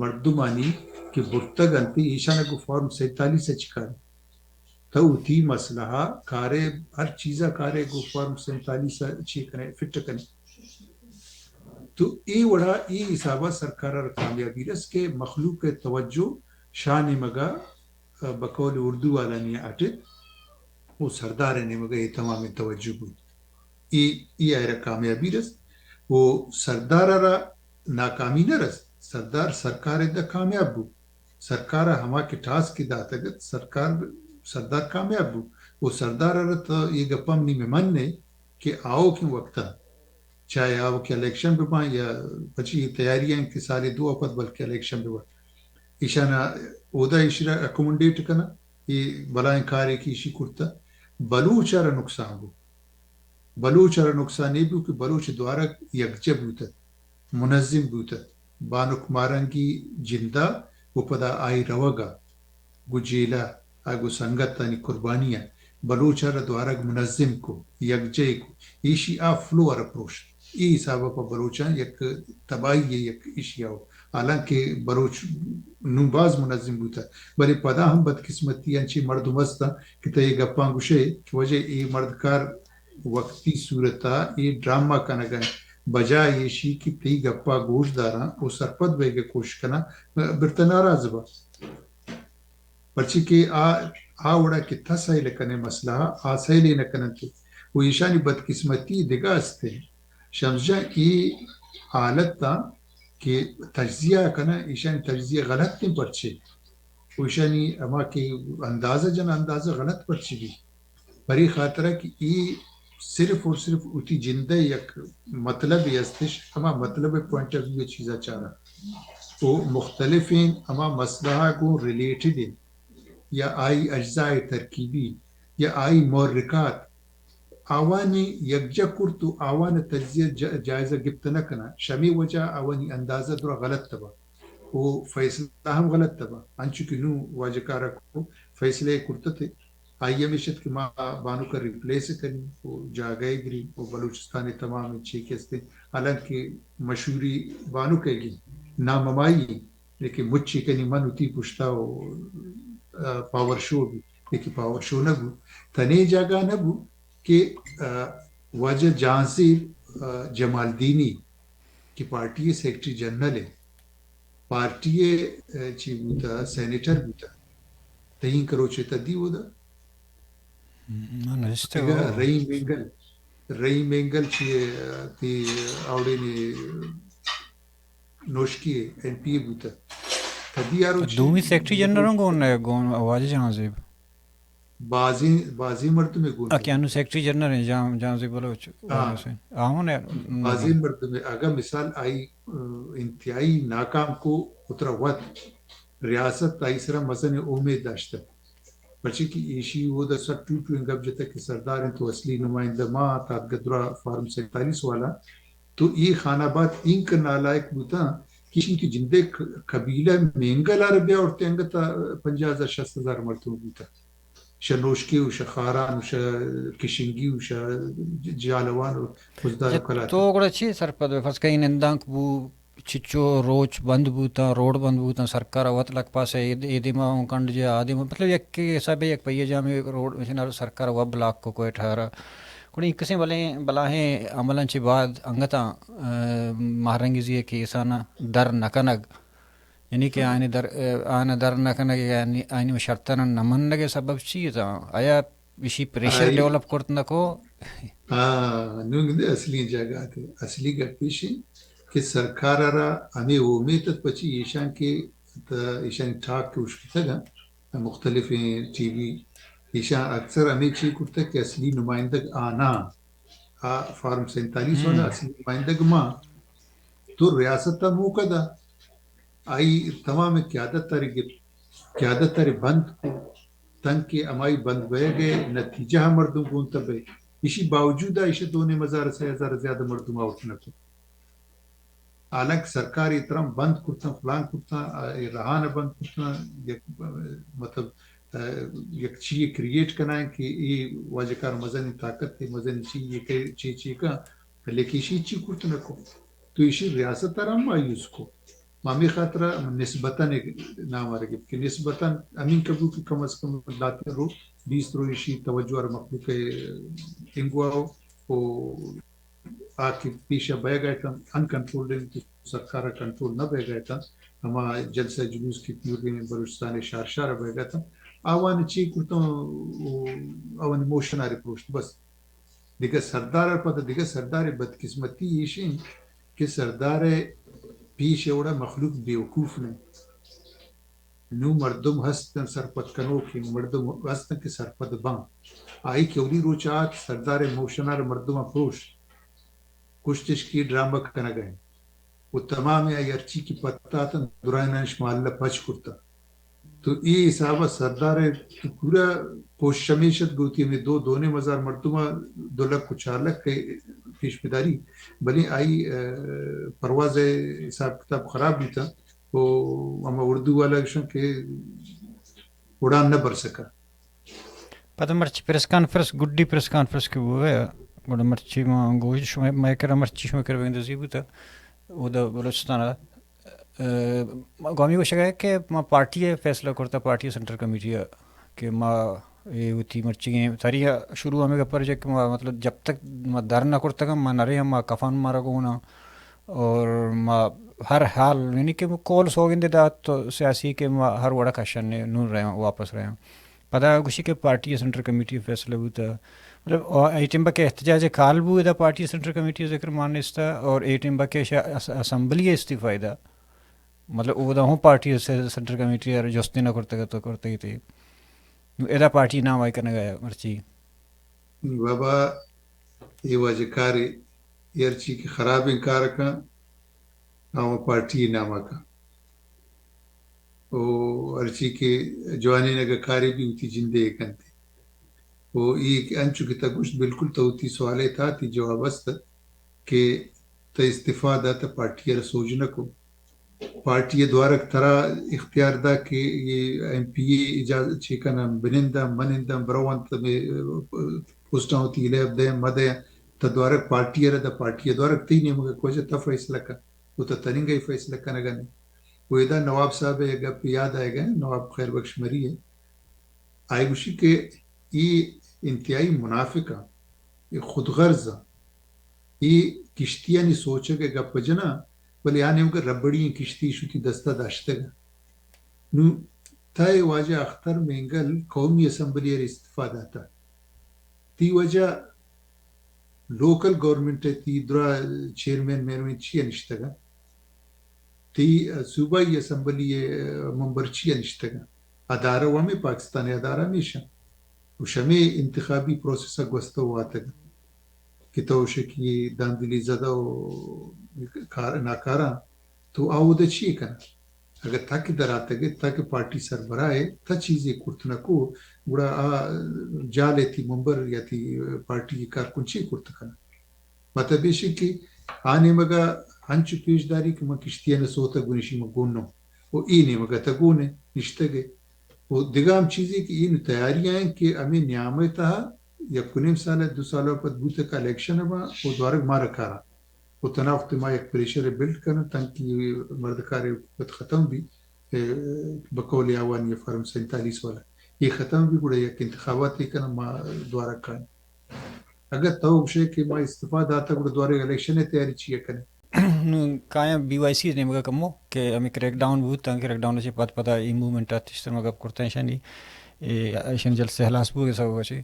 مردمانی کہ برتگ انت، ایشان گو فارم سینتالیس ءَ چی کار؟ تو وتی مسئلہ کارے، ہر چیزا کارے گو فارم سینتالیس ءَ چی کنے، فٹ کنے۔ تو اے وڑا اے حسابا سرکار ءَ کامیابی رس کہ مخلوق ءِ توجہ شاہ نیمگا، بقول اردو والانی اٹت و سردار ءِ نیمگا اے تمامیں توجہ بوت۔ اے، اے آئرا کامیابی رست و سردار ءَ را ناکامی نہ رست۔ سردار سرکار ءِ دا کامیاب بو۔ سرکار ءَ ہما کہ ٹاسک داتگ ات، سرکار، سردار کامیاب بو۔ و سردار ءَ را تو اے گپاں نی من نے کہ آؤکیں وقتا چاہے آؤکیں الیکشن بہ باں یا پچی تیاری ہیں کہ سالے دو ءَ پد بلکہ الیکشن بہ باں۔ ایشانا اودا ایشی را اکوموڈیٹ کناں، اے بلائیں کارے کہ ایشی کرتا، بلوچ ءَ را نقصان بو۔ بلوچ ءَ را نقصان اے بو کہ بلوچ دوارگ یکجہ بوتت، منظم بوتت، بانک مارنگی جندا و پدا آئی روگا گو جیلا، آ گو سنگتانی قربانی ءَ بلوچ ءَ را دوارگ منظم کو، یکجہ کو، ایشی آ فلو ءَ را پروشت۔ اے حساب ءَ پہ بلوچاں یک تباہی ءِ یک ایشی ءَ، حالانکہ بلوچ نوں باز منظم بوتہ، بلے پدا ہم بدقسمتی انچیں مردم ہستاں کہ تئی گپاں گوشے کہ واجہ اے مردکار وقتی صورت ءَ اے ڈرامہ کنگ ءَ انت، بجائے ایشی کہ تئی گپا گوش داراں و سرپد بیگ ءِ کوشش کناں، برتہ ناراض با۔ پرچی کہ آ، آ وڑا کہ تہ سیل کنے مسئلہ ءَ، آ سیل ءَ نہ کننت۔ و ایشانی بدقسمتی دگہ است انت۔ شمس جان، اے حالت ءَ کہ تجزیہ کناں، ایشانی تجزیہ غلط انت پرچے؟ و ایشانی ہما کہ اندازہ جن، اندازہ غلط پرچے بی؟ پرے خاطرا کہ اے صرف اور صرف وتی جندئے یک مطلبے استش، ہما مطلب پوائنٹ آف ویو چیزا چارا۔ و مختلفیں ہما مسئلہ گوں ریلیٹڈ انت یا آئی اجزاء ترکیبی یا آئی محرکات، آوانی یکجا کرت و آوان تجزیہ جا-، جائزہ گپت نہ کناں، شمی وجہ آوانی اندازہ درا غلط تبا و فیصلہ ہم غلط تبا۔ انچو کہ نوں واجہ کارا کو فیصلہ کرتتے، آئی ہمیش ات کہ ما بانک ءَ ریپلیس کنیں و جاگہ ءَ گریں و بلوچستان ءِ تمام چی کہ استیں، حالانکہ مشہوری بانک ءِ گی نام ہمائی، لیکن مچی کنی من وتی پشتا و، آ، پاور شو بی، لیکن پاور شو نہ بو، تنے جاگہ نہ بو کہ، آ، واجہ جہانزیب، آ، جمالدینی کہ پارٹی ءِ سیکرٹری جنرل ءِ، پارٹی ءِ، آ، چی بوتا، سینیٹر بوتا۔ تئیں کروچے تدی اودا؟ من نشتہ اگا ہو۔ رحیم مینگل، رحیم مینگل چی، آ، تی آوڑے نے نوشکی ایم پی اے بوتا۔ تدی آ روچی دومی سیکرٹری جنرل ہوں گون، گون واجہ جہانزیب۔ بازیں، بازیں مردمے گون۔ آ کہ انو سیکرٹری جنرل ہیں، جان، جہانزیب بلوچ، ہاں۔ حسین۔ آ ہوں نے۔ بازیں مردمے، اگا مثال آئی، آ، انتہائی ناکام کو اترا وت ریاست آئی سرا مزن امید داشتہ۔ پرچے کہ ایشی اودا سک ٹو ٹو گپ جتہ کہ سردار انت و اصلی نمائندہ ما، تات گدرا فارم سینتالیس والا، تو اے خان آباد اینک نالائق بوتاں کہ ایشی وتی جندے ق-، قبیلہ مینگل ءَ را بیا اورتے انگت پنجاہ ہزار شست ہزار مردم بوتاں۔ شہ نوشکے و شہ خاران و شہ کشنگی و شہ ج-، جالوان و خضدار و کلات۔ تو گڑا چی سرپد بے؟ فرض کن اے نندانک بو، چچو روچ بند بوتاں، روڈ بند بوتاں، سرکار ءَ وت لک پاس ءَ اے، اے دیما اوں کنڈ جا، آ دیما، مطلب، یک حسابے یک پہیہ جامے روڈ مشین ءَ سرکار ءَ وب لاک کو کوئٹہ ءَ را۔ گڑا اے کسیں بلیں بلاہیں عملاں چہ بعد انگتاں، آ، مہرنگیزی ءِ کیساں در نہ کنگ، یعنی کہ آیانی در، آ، آیاں در نہ کنگ، یعنی آیانی شرطاں نہ منگ ءِ سبب چی اتاں؟ آیا ایشی پریشر آئی ڈیولپ کرت نہ کو؟ ہاں، نوں گندے اصلی جاگہ تے، اصلی گپ ایش انت کہ سرکار ءَ را ہمے امیت ات، پچی ایشاں کہ ت-، ایشانی ٹاک کہ اشکتگ انت، مختلفیں ٹی وی، ایشاں اکثر ہمے چی کرتگ کہ اصلی نمائندگ آ نہ، آ فارم سینتالیس والا ہم۔ اصلی نمائندگ ما، تو ریاست ءَ موقع دا، آئی تمام قیادت ءَ را گپت، قیادت ءَ را بند کو، تنکہ ہمائی بند بئیگ ءِ نتیجہ ءَ مردم گون تہ بئے۔ ایشی باوجود ءَ ایشی دو نیم ہزار، سئے ہزار زیادہ مردم آورت نہ کت۔ حالانکہ سرکار اے تران بند کرتاں، فلان کرتاں، آ، اے رہان بند کرتاں، یک، مطلب، آ، یک چیئے کریئیٹ کنائیں کہ اے واجہ کار مزنیں طاقت ءِ، مزنیں چیئے کہ چی چی کن، لیکن ایشی چی کرت نہ کو۔ تو ایشی ریاست ءَ را ہم مایوس کو۔ ما ہمے خاطر ءَ نسبتاً ایک نام ءَ را گپت کہ نسبتاً ہمینکہ بو کہ کم از کم لاتیں رو، بیست رو ایشی توجہ ءَ را مخلوق ءِ انگو ءَ او آ کہ پیش ءَ بئیگ ءَ اتنت، انکنٹرولڈ انت، سرکار ءَ کنٹرول نہ بئیگ ءَ اتنت، ہما جلسہ جلوس کہ پیریں بلوچستان ءِ شار شار ءَ بئیگ ءَ اتنت، آوان چی کرتاں، او آوانی موشن ءَ را پروشت بس۔ دگہ سردار ءَ پدا دگہ سردار ءِ بدقسمتی ایش انت کہ سردار ءِ پیش ءَ وڑا مخلوق بیوقوف نہ انت۔ نوں مردم ہست انت سرپد کنوکیں، مردم ہست انت کہ سرپد باں۔ آئی کہ اولی روچ آت، سردار ءِ موشن ءَ را مردماں پروشت، گوشتش کہ ڈرامہ کنگ ءَ انت۔ و تمامیں آئی ہرچی کہ پتاتاں، درائینانش ماللہ پچ کرتاں۔ تو اے حساب ءَ سردار ءِ تو پورا کوشش ہمیش ات گوتی ہمے دو، دو نیم ہزار مردم ءَ دو لکھ و چار لکھ ءِ پیش بداری، بلے آئی، آ، پرواز ءِ حساب کتاب خراب بوتاں۔ و ہما اردو والا گوشاں کہ اڑان نہ بھر سکا۔ پدا مرچی پریس کانفرنس، گڈی پریس کانفرنس کہ بوگ ءَ، گڑا مرچی ما گوش شما، مئے کرا مرچی شما کرا بگندزی بوتا، اودا بلوچستان ءَ، آ، گوامی گوشگ ءَ کہ ما پارٹی ءَ فیصلہ کرتا، پارٹی ءِ سینٹرل کمیٹی ءَ کہ ما اے وتی مرچیگیں تاریخ ءَ شروع ہمے گپ ءَ رجے کہ ما مطلب جب تک ما در نہ کرتگ ما نہ رہے، ما کفن مارا گونا اور ما ہر حال یعنی کہ کول سوگندے دات تو سیاسی کہ ما ہر وڑا کشن نون رہے واپس رہے۔ پدا گوشی کہ پارٹی ءِ سینٹرل کمیٹی ءَ فیصلہ بوتا۔ مطلب، آ، اے ٹیم کہ احتجاج کال بو، ادا پارٹی ءِ سینٹرل کمیٹی ءِ ذکر مان نیستا، اور اے ٹیم کہ ش-، اس-، اسمبلی ءَ استعفی دا۔ مطلب، اودا ہوں پارٹی ءِ سے-، سینٹرل کمیٹی ءَ جستی نہ کرتگ تو کرتگی تی۔ نو ادا پارٹی نام آئی کنگ ءَ مرچی۔ بابا، اے واجہ کارے، اے ہرچی کہ خرابیں کار کن، آواں پارٹی ءِ نام ءَ کن۔ او ہرچی کہ جوانیں اگہ کارے بی وتی جندے ءَ کنت۔ او اے کہ انچو کہ تہ گوشت، بالکل تہ وتی سوال ءِ تہا تئی جواب است کہ تہ استعفا دات، تہ پارٹی ءَ را سوج نہ کو۔ پارٹی ءَ دوارگ ترا اختیار دا کہ اے ایم پی اے اجازت چے کناں، بننداں، مننداں، برو انت، پوسٹاں وتی لیب دے، مدے، تہ دوارگ پارٹی ءَ را دا، پارٹی ءَ دوارگ تئی نیمگ ءَ کجا تہ فیصلہ کن۔ و تہ تننگا اے فیصلہ کنگا نہ۔ و ادا نواب صاحب ءِ گپ یاد آئیگا، نواب خیر بخش مری ءِ۔ آئی گوشی کہ اے انتہائی منافق آں، اے خود غرض آں، اے کشتیانی سوچگ ءِ گپ جناں، بلے آ نیمگا ربڑی ایں کشتی شتی دستا داشتگ۔ نوں تہ واجہ اختر مینگل قومی اسمبلی ءَ استعفا داتا۔ تئی وجہ لوکل گورنمنٹ ءَ تئی درا چیئرمین میئرمین چیا نشتگ انت؟ تئی صوبائی اسمبلی ءِ ممبر چیا نشتگ انت؟ ادارہ و ہمے پاکستان ءِ ادارہ ہمیش انت۔ و شمے انتخابی پروسیس ءَ گوستہ و آتگ انت کہ تو شکی داندلی زدہ و کار-، ناکاراں تو آ اودا چی کناں؟ اگہ تاکہ دراتگ ئے، تاکہ پارٹی سربراہ ئے، تہ چیزے کرت نہ کو، گڑا آ جال ءَ تئی ممبر یا تئی پارٹی کارکن چی کرت کناں؟ مطلب ایش کہ آ نیمگا انچو پیش داری کہ من کشتی ءَ نہ سوتگ گوں ایشی من گون نوں۔ و اے نیمگا تہ گون ئے، نشتگ ئے۔ و دگہ ہم چیزے کہ اے نوں تیاری آں کہ ہمے نیام ءِ تہا یک و نیم سال ءَ دو سال ءَ پد بوتگ الیکشن ءَ باں و دوارگ مارا کاراں۔ و تنا وقت ما یک پریشر ءَ بلڈ کناں، تنکہ مردکار ءِ حکومت ختم بی، اے، بقول آوانی فارم سینتالیس والا، اے ختم بی، گڑا یک انتخاباتے کناں، ما دوارگ کائیں۔ اگہ تو گوشے کہ ما استعفا داتا، گڑا دوارگ الیکشن ءِ تیاری چیا کنے؟ نوں کایاں بی وائی سی ءِ نیمگا کمو کہ ہمے کریک ڈاؤن بوت، تاں کریک ڈاؤن ءَ چہ پد پدا اے موومنٹ ات، اشتر ما گپ کرتا ایشانی، اے، ایشانی جلسہ ہلاس بوگ ءِ سبب ءَ چہ۔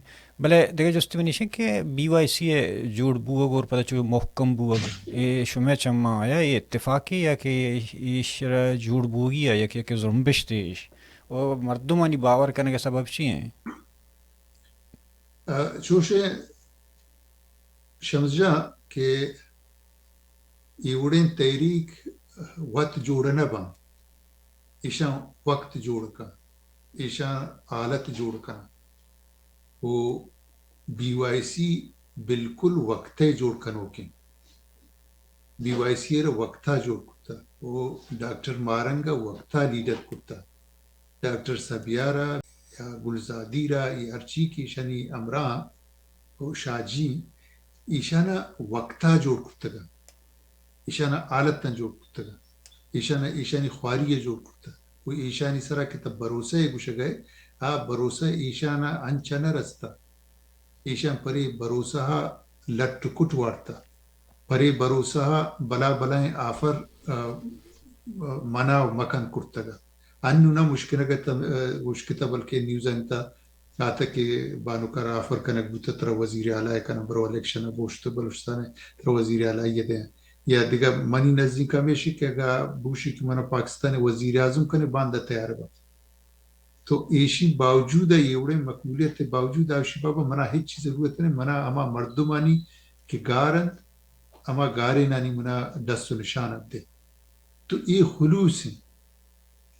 بلے دگہ جستے منی ایش انت کہ بی وائی سی ءِ جوڑ بوگ اور پدا چو محکم بوگ، اے شمئے چماں آیا اے اتفاقے یا کہ ایشرا جوڑ بوگی ءَ یک یک زرمبشتے ایش؟ و مردمانی باور کنگ ءِ سبب چی انت؟ آ، چوشیں شمس جان کہ اے وڑیں تحریک وت جوڑ نہ باں، ایشاں وقت جوڑ کن۔ ایشاں حالت جوڑ کناں۔ و بی وائی سی بالکل وقت ء جوڑ کنوکیں۔ بی وائی سی ء را وقت ء جوڑ کتا و ڈاکٹر ماہ رنگ ء وقت ء لیڈر کتا۔ ڈاکٹر سبیار ء یا گلزادی را یا ہرچی کہ ایشانی ہمراہ و شاہ جی، ایشانا وقت ء جوڑ کتگا۔ ایشانا حالتاں جوڑ کتگا۔ ایشانا، ایشانی خواری ء جوڑ کتگ۔ و ایشانی سرا کہ تہ بھروسہ ء گوشگ ء، آ بھروسہ ایشانا انچ نہ رستہ۔ ایشاں پرے بھروسہ ء لٹ و کٹ وارتہ۔ پرے بھروسہ ء بلا بلائیں آفر، آ، آ، منع و مکن کرتگ۔ انو نہ مشکنگ ء تہ، آ، گوشکتہ، بلکہ نیوزانی تہ آتہ کہ بانک ء را آفر کنگ بوتہ، ترا وزیر اعلی ء کناں، برو الیکشن ء بوشت بلوچستان ء ترا وزیر اعلی ء دیاں۔ یا دگہ منی نزیک ہمیشی کہ اگاں بوشی کہ منا پاکستان ء وزیر اعظم کنے، باندا تیار بہ۔ تو ایشی باوجود ء، اے وڑیں مقبولیت ء باوجود آ گوشی، بابا، منا ہچ چیز ضرورت نہ، منا ہما مردمانی کہ گار انت، ہما گارینانی منا دست و نشان ات دے۔ تو اے خلوص انت،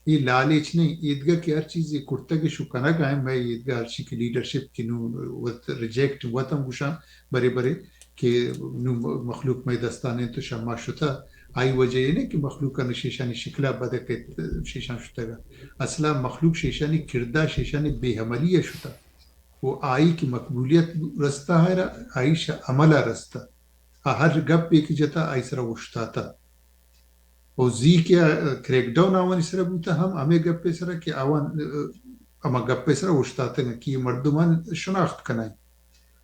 اے لالچ نہیں۔ ایدگہ کہ ہر چیزے کرتگ شو کنگ ء، مئے ایدگہ ہرچی کہ لیڈرشپ کہ نوں وت ریجیکٹ وت ہم گوشاں، برے برے کہ نوں مخلوق مئے دستان انت تو شما شتہ۔ آئی وجہ اے نہ کہ مخلوق ء شیشانی شکل ء بدک ات، شیشان شتگ ء۔ اصلا مخلوق شیشانی کردار، شیشانی بے عملی ء شتہ۔ و آئی کہ مقبولیت رستہ ء را، آئی شہ عمل ء رستہ۔ آ ہر گپے کہ جتہ، آئی سرا اوشتاتہ۔ و زی کہ کریک ڈاؤن آوانی سرا بوتہ، ہم ہمے گپے سرا کہ آوان، ہما گپے سرا اوشتاتگ کہ اے مردمان شناخت کنائیں۔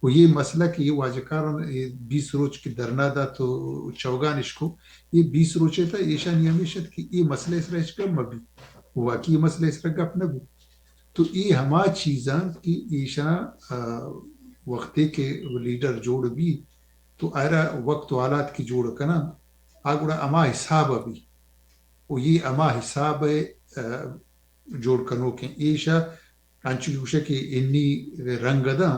و یہ مسئلہ کہ یہ واجہ کاران یہ بیست روچ کہ دھرنا دات و چوگان اشکو، یہ بیست روچے تا ایشانی ہمیش ات کہ یہ مسئلہ اس را ہچ گپ مبی۔ و واقعی یہ مسئلہ اس را گپ نہ بو۔ تو یہ ہما چیزاں کہ ایشاں، آ، وقتے کہ لیڈر جوڑ بی تو آئرا وقت و حالات کہ جوڑ کناں، آ گڑا ہما حساب بی۔ و یہ ہما حساب، آ، جوڑ کنوکیں۔ ایشا انچو گوشہ کہ انی رنگ داں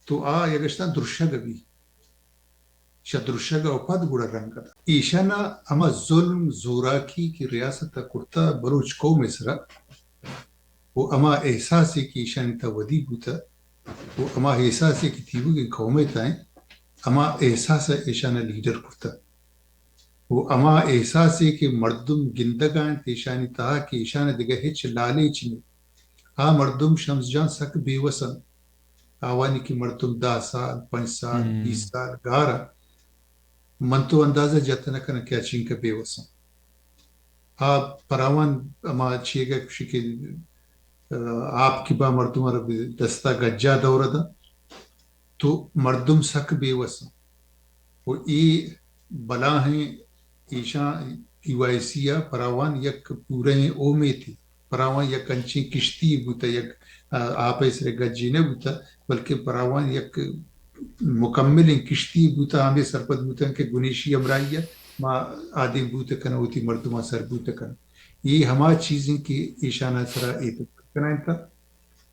تو آ یگشتاں درشگ بی۔ شہ درشگ ء پد گڑا رنگ ء دات۔ ایشانا ہما ظلم زوراکی کہ ریاست ء کرتہ بلوچ قوم ء سرا، و ہما احساسے کہ ایشانی تہ ودی بوتہ، و ہما احساسے کہ تیوگیں قوم ء تہ انت، ہما احساس ء ایشانا لیڈر کرتہ۔ و ہما احساسے کہ مردم گندگ ء انت ایشانی تہا کہ ایشانا دگہ ہچ لالچ نیست۔ آ مردم شمس جان سک بے وس انت۔ آوانی کہ مردم دہ سال، پنچ سال، ہم۔ بیست سال گار انت۔ من تو اندازہ جت نہ کناں کہ آ چینکہ بے وس انت۔ آ پراوان ہما چیگہ کشی کہ، آ، آپ کہ با مردم را دستا گجا دور داں۔ تو مردم سک بے وس انت۔ و اے بلاہیں ایشاں پی وائی سی ء پراوان یک پورہیں اومیتے، پراوان یک انچیں کشتی بوتہ، یک، آ، آپ ء سر گجی نہ بوتہ، بلکہ پراوان یک مکملیں کشتی بوتہ، ہمے سرپد بوتن کہ گنیشی ہمراہی ء ما آدیم بوت کناں، وتی مردماں سر بوت کناں۔ اے ہما چیزیں کہ ایشان ء سرا اے کنائینتہ۔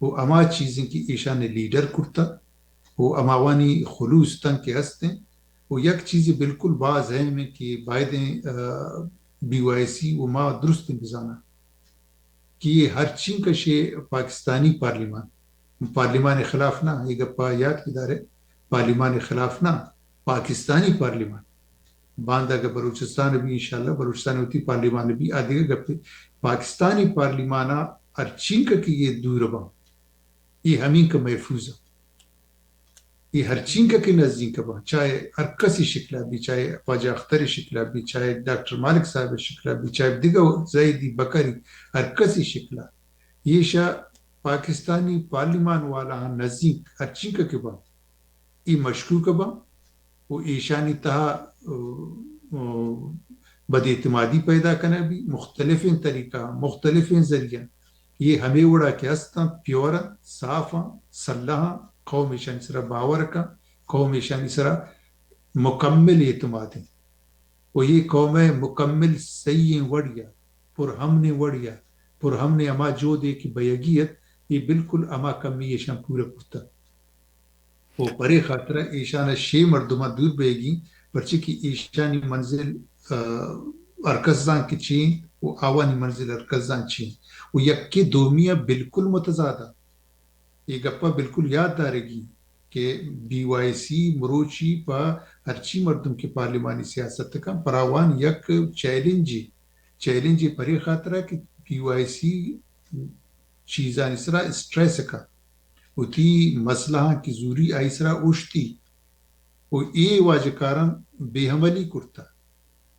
و ہما چیزیں کہ ایشان ء لیڈر کرتہ و ہماوانی خلوص تنکہ ہست انت۔ و یک چیزے بالکل باز اہم انت کہ بایدیں، آ، بی وائی سی و ما درستیں بزاناں کہ یہ ہرچینکہ شے پاکستانی پارلیمان، پارلیمان خلاف نہ، یہ گپا یاد بدارے، پارلیمان خلاف نہ، پاکستانی پارلیمان۔ باندا اگہ بلوچستان بی، انشاءاللہ بلوچستان وتی پارلیمان بی، آ دگہ گپے۔ پاکستانی پارلیمانا ہرچینکہ کہ یہ دور باں، یہ ہمینکہ محفوظ انت۔ یہ ہرچینکہ کہ نزدیک باں، چاہے ہر کسی شکلا بی، چاہے واجہ اختری شکلا بی، چاہے ڈاکٹر مالک صاحب شکلا بی، چاہے دگہ زیدی بکری، ہر کسی شکلا، یہ شہ پاکستانی پارلیمان والا ہاں نزدیک ہرچینکہ کہ باں، اے مشکوک باں و ایشانی تہا، آ، آ، بد اعتمادی پیدا کنگ بی، مختلفیں طریقہ، مختلفیں ذریعہ۔ یہ ہمے وڑا کہ ہستاں، پیور آں، صاف آں، سلہ آں، قوم ایشانی سرا باور کن، قوم ایشانی سرا مکمل اعتماد ہیں۔ و یہ قوم مکمل صحیح ہیں وڑیا، پر ہمنے وڑیا، پر ہمنے ہما جودے کہ بیگی ات، یہ بالکل ہما کمی ایشان پورا کرتا۔ و پرے خاطرا ایشان ء شے مردماں دور بیگی، پرچے کہ ایشانی منزل، آ، ہرکس زان کہ چی انت، و آوانی منزل الکزان چی و یکے دومی ءَ بالکل متضاد ءَ۔ اے گپ ءَ بالکل یات دارگی کہ بی وائی سی مروچی پہ ہرچی مردم کہ پارلیمانی سیاست کن، پر آوان یک چیلنجے، چیلنجے پرے خاطرہ کہ بی وائی سی چیزانی سرا اسٹریس کن، وتی مسئلہاں کہ زوری آئی سرا اوشتی و اے واجکاراں بے عملی کرتا۔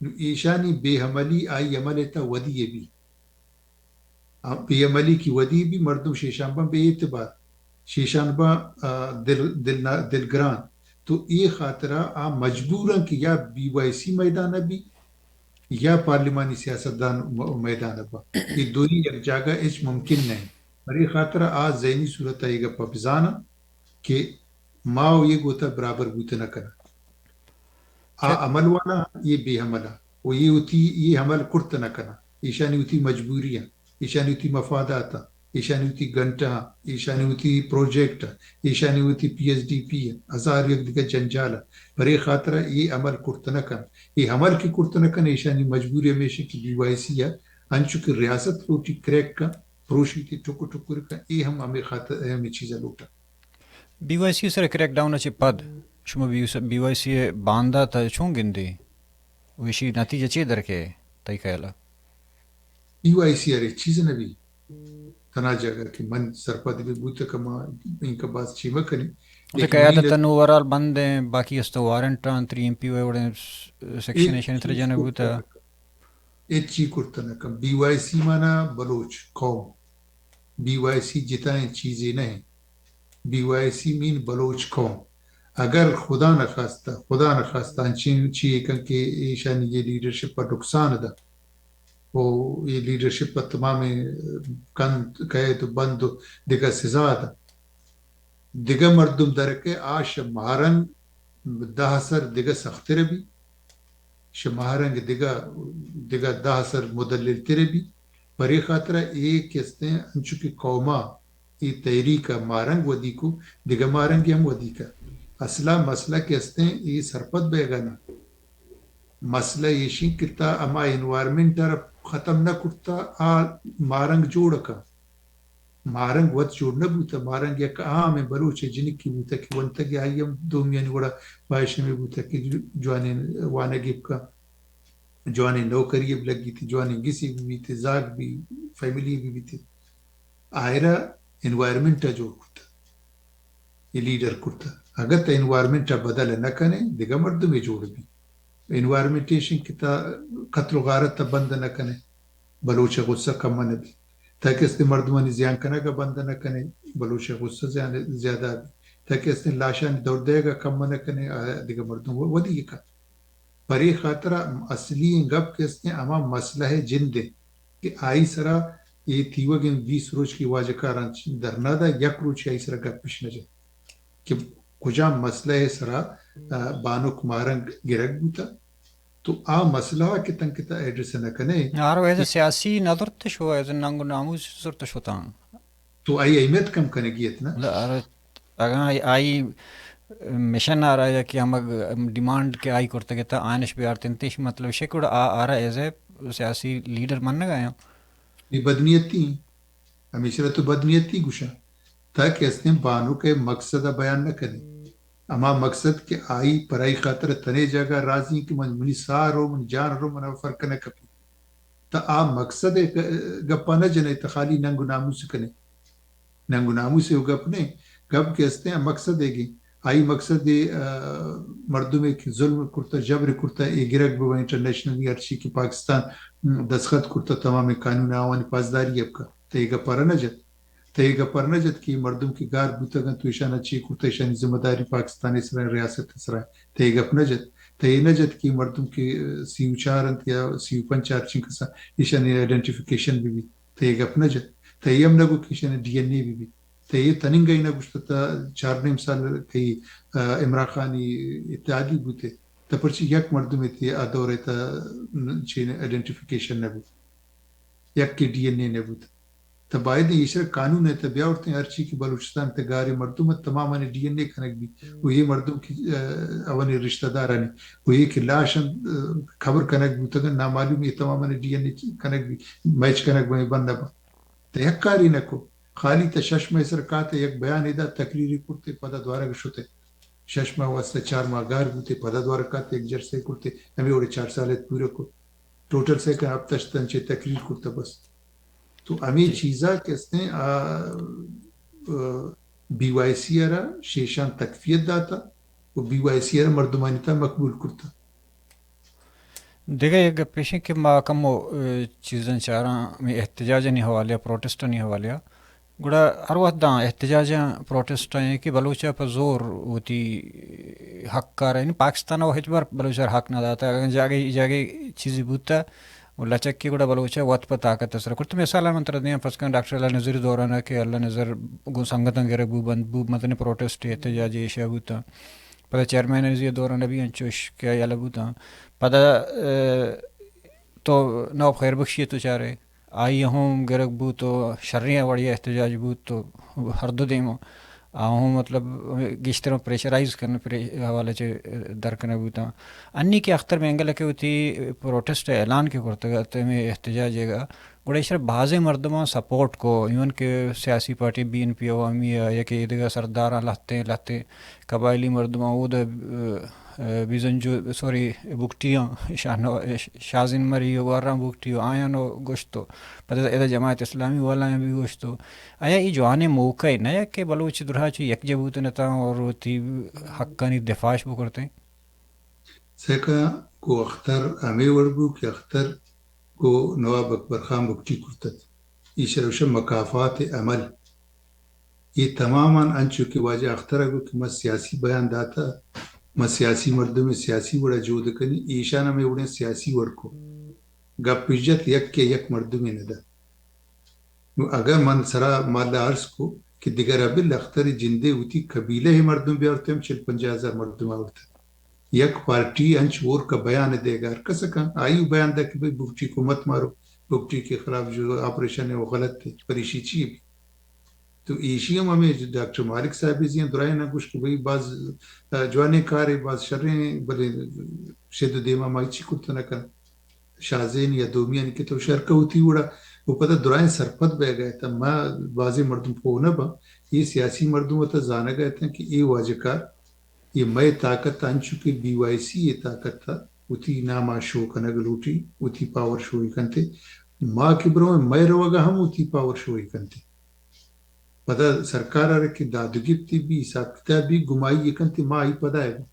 نو ایشانی بے عملی آئی عمل ءِ تہ ودی ءَ بی۔ آ، بے عملی کہ ودی بی، مردم شیشان باں بے اعتبار، شیشان باں، آ، دل، دل نا-، دلگران۔ تو اے خاطرہ آ مجبوراں کہ یا بی وائی سی میدان ءَ بی یا پارلیمانی سیاستدان م-، میدان ءَ باں۔ اے دوئی یک جاگہ ہچ ممکن نہ انت۔ پر اے خاطرہ آ ذہنی صورت ءَ اے گپ ءَ بزاناں کہ ما و اے گوتا برابر بوت نہ کناں۔ آ چہ- عمل والا، اے بے عمل ءَ۔ و اے وتی اے عمل کرت نہ کناں۔ ایشانی وتی مجبوری انت، ایشانی وتی مفادات انت، ایشانی وتی گھنٹہ انت، ایشانی وتی پروجیکٹ انت، ایشانی وتی پی ایس ڈی پی انت، ہزار یک دگہ جنجال انت۔ پر اے خاطرہ اے عمل کرت نہ کن۔ اے عمل کہ کرت نہ کن، ایشانی مجبوری ہمیش انت کہ بی وائی سی ءَ انچو کہ ریاست لوٹی کریک کن، پروشی تی ٹکر ٹکر کن، اے ہم ہمے خاطر، ہمے چیز ءَ لوٹن۔ بی وائی سی ءِ سر کریک ڈاؤن ءَ چہ پد شما بی، بی وائی سی ءِ باندات ءَ چون گندے؟ و ایشی نتیجہ چے در کئے تئی خیال ءَ؟ بی وائی سی ءَ ہچ چیز نہ بی۔ تنا جاگہ کہ من سرپد بہ بوتگ کہ ما اینکہ باز چی مہ کنیں۔ تو لیکن منی قیادت نظر انت اوورال بند ہیں، باقی است وارنٹ آن تری ایم پی وڑیں سیکشن ایشانی تر جنگ بوتا۔ ہچ چی کرت نہ کن۔ بی وائی سی مانا بلوچ قوم۔ بی وائی سی جتائیں چیزے نہ انت۔ بی وائی سی مین بلوچ قوم۔ اگر خدا نخواستہ، خدا نخواستہ انچیں چی کن کہ ایشانی یہ لیڈرشپ پر نقصان دا، و یہ لیڈرشپ پر تمام کند، قید و بند و دگہ سزا دا، دگہ مردم درکے، آ شہ مہرنگ دہ سر دگہ سختر بی، شہ مہرنگ دگہ، دگہ دہ سر مدلل تر بی۔ پرے خاطرہ اے کہ استیں انچو کہ قوما اے تحریک ء مہرنگ ودی کو، دگہ مہرنگے ہم ودی کا۔ اصلا مسئلہ کہ استیں اے سرپد بیگا نہ۔ مسئلہ ایشیں کہ تا ہما انوائرمنٹ ء ختم نہ کرتا، آ مہرنگ جوڑ کا۔ مہرنگ وت جوڑ نہ بوتہ، مہرنگ یک عامیں بلوچ ء جنکے بوتہ کہ ونتگ ء آئی ہم دومیانی وڑا خواہش ہمے بوتہ کہ جو-، جوانیں وانگے بکن، جوانیں نوکری ء بلگیت، جوانیں گسے بہ بیت، زاگ بی، فیملی بہ بیت۔ آئرا انوائرمنٹ ء جوڑ کرتہ۔ اے لیڈر کرتہ۔ اگہ تہ انوائرمنٹ ء بدل نہ کنے، دگہ مردمے جوڑ بی۔ انوائرمنٹ ایشیں کہ تہ قتل و غارت ء بند نہ کنے، بلوچ ء غصہ کم نہ بی۔ تہ کہ استیں مردمانی زیان کنگ ء بند نہ کنے، بلوچ ء غصہ زیان، زیادہ بی۔ تہ کہ استیں لاشانی دور دئیگ ء کم نہ کنے، آ دگہ مردم و-، ودی کن۔ پرے خاطرا اصلی گپ کہ استیں ہما مسئلہ جند انت کہ آئی سرا اے تیوگیں بیست روچ کہ واجہ کاراں چ-، دھرنا دا، یک روچے آئی سرا گپش نہ جت کہ کجام مسئلہ ء سرا، آ، بانک مہرنگ گرگ بوتا۔ تو آ مسئلہ ء کہ تنکہ تہ ایڈریس نہ کنے۔ آرو ایز اے کہ سیاسی نظر تش ہو، ایز اے ننگ و ناموس نظر تش ہوتا۔ تو آئی اہمیت کم کنگی ات نا۔ لا، آرو اگاں آئی، آئی مشن آ رہا ہے کہ ہم ڈیمانڈ کہ آئی کرتگ ات آنش بیارتنتش، مطلب شکڑ آ، آ رہا ایز اے سیاسی لیڈر منگ آیا۔ یہ بدنیتی، ہمیشہ تو بدنیتی گوشاں۔ تہ کہ استیں بانک ء مقصد ء بیان نہ کنے۔ ہما مقصد کہ آئی پرائی خاطر تنے جاگہ راضی کہ من، منی ساہ رو، منی جان رو، منا فرق نہ کپی۔ تہ آ مقصد ء گ-، گپا نہ جنے، تہ خالی ننگ و ناموس کنے۔ ننگ و ناموس ء گپ نے، گپ کہ استیں آ مقصد ء گی۔ آئی مقصد ء، آ، مردم ء کہ ظلم کرتا، جبر کرتا، اے گرگ بہ انٹرنیشنل ہرچی کہ پاکستان، م، دستخط کرتا، تمام قانون آوانی پاسداری ء بکا۔ تہ اے گپ ء را نہ جت۔ تہ اے گپ ء را نہ جت کہ مردم کہ گار بوتگ انت تو ایشانا چی کرتا، ایشانی ذمہ داری پاکستان ء سرا، ریاست ء سرا۔ تہ اے گپ نہ جت۔ تہ اے نہ جت کہ مردم کہ سی و چار انت یا سی و پنچ ہرچین کسا، ایشانی آئیڈینٹیفیکیشن بہ بیت۔ تہ اے گپ نہ جت۔ تہ اے ہم نہ گو کہ ایشانی ڈی این اے بہ بیت۔ تہ اے تننگا ای نہ گوشتہ تہ چار نیم سال کئی، آ، عمران خانی اتحادی بوتے۔ تہ پرچی یک مردمے تی آ دورے تہ چین آئیڈینٹیفیکیشن نہ بوت۔ یک کے ڈی این اے نہ بوت۔ تہ باید ایشرا قانون ءِ تہ بیاورتیں، ہرچی کہ بلوچستان تہ گاریں مردم ات، تمامانی ڈی این اے کنگ بی۔ و یہ مردم کہ، آ، اوانی رشتہ دارانی، و یہ کہ لاش انت، آ، قبر کنگ بوتگ انت، نامعلوم، یہ تمامانی ڈی این اے کنگ بی، میچ کنگ بی، بند نہ بنت۔ تہ یک کاری نہ کو، خالی تہ شش ماہ سر کات، یک بیانے دات، تقریرے کرتے، پدا دوارگ شتے۔ شش ماہ واسطہ، چار ماہ گار بوتے، پدا دوارگ کات، یک جلسے کرتے، ہمے وڑے چار سال ات پورا کو۔ ٹوٹل سیکن ہپت ہشت دن چہ تقریر کرتا بس۔ تو ہمے جی۔ چیزا کہ استیں، آ، آ، بی وائی سی ءَ را شیشان تقویت داتا و بی وائی سی ءَ را مردمانی تا مقبول کرتا۔ دگہ یک گپ ایش انت کہ ما کمو، آ، چیزاں چاراں، ہمے احتجاجانی حوالے ءَ، پروٹسٹانی حوالے ءَ، گڑا ہر وھد داں احتجاجاں، پروٹسٹاں کہ بلوچ ءَ پہ زور وتی حق کار، یعنی پاکستان ءَ ہچبر بلوچ ءَ حق نہ داتا۔ اگاں جاگہ، جاگہ چیزے بوتا و لچک کہ گڑا بلوچ ءَ وت پہ طاقت ءِ سر کرت۔ مثال من ترا دیاں، فرض کن ڈاکٹر اللہ نذیر دوران ءَ کہ اللہ نذیر گوں سنگتاں گرگ بو، بند بو، مزنیں پروٹسٹ، احتجاج ایشا بوتا۔ پدا چیئرمین عزیز دوران ءَ بھی انچوش کہ یلہ بوتا۔ پدا، آ، تو نواب خیر بخشی تو چارے، آئی ہم گرگ بوت و شریں وڑی احتجاج بوت و ہر دو دیما آ ہم مطلب گیشتر پریشرائز کرنے، پرے-، حوالے چے در کنے بوتاں۔ انی کہ اختر مینگل کہ وتی پروٹسٹ اعلان کہ کرتگ ات، ہمے احتجاج ءَ، گڑا ایشرا بازیں مردماں سپورٹ کو، ایون کہ سیاسی پارٹی بی این پی عوامی ءَ یا کہ ایدگہ سرداراں، لہتیں، لہتیں قبائلی مردماں اود، آ، آ، بیزنجو، سوری، بگٹیاں، شاہنو-، شازن مری و گوھرام بگٹی و آیاں و گوشت و پدا ادا جماعت اسلامی والا بھی گوشت و آیا ای جوانیں موقع نہ کہ بلوچ درا چو یک جبوت نتاں اور وتی حقانی دفاعش بکرتیں۔ سیکا گو اختر ہمے وڑ بو کہ اختر گو نواب اکبر خان بگٹی کرتت۔ ایشرا گوشاں مکافات عمل۔ اے تمامان انچو کہ واجہ اختر ءَ گو کہ ما سیاسی بیان داتا، ما سیاسی مردم سیاسی وڑا جود کنی، ایشان ہمے وڑیں سیاسی وڑ کو۔ گپ اش جت یک کہ یک مردمے نہ دات۔ نو اگاں من سرا مالا عرض کو کہ دگہ ربے لختر جندے وتی قبیلہ ءِ مردم بیارتے ہم چل پنجاہ ہزار مردم آورتے۔ یک پارٹی انچ ہور کا بیان دے گار کس کن، آئی بیان دا کہ بھئی بگٹی حکومت مارو، بگٹی کے خلاف جو آپریشن ہے وہ غلط ہے، پریشی چی ہے؟ تو ایشی ہم ہمیں ڈاکٹر مالک صاحب زی درائیں نہ گوش کہ بھئی باز، آ، جوانیں کارے، باز شریں، بلے شد و دیما ما چی کرت نہ کن۔ شازین یا دومیانی کہ تو شر کہو تی وڑا، و پدا درائیں سرپد بئیگا اتاں۔ ما بازیں مردم پوہ نہ باں، اے سیاسی مردم وتا زانگا اتاں کہ اے واجہ کار، اے مئے طاقت انچو کہ بی وائی سی اے طاقت ءَ وتی ناما شو کنگ لوٹی، وتی پاور شوئی کنتے۔ ما کہ برو مئے روگا ہم وتی پاور شوئی کنتے۔ پدا سرکار ءَ را کہ داد و گپتے بی، حساب کتاب بی، گمائی ءَ کنت، ما آئی پدا ءَ گوں۔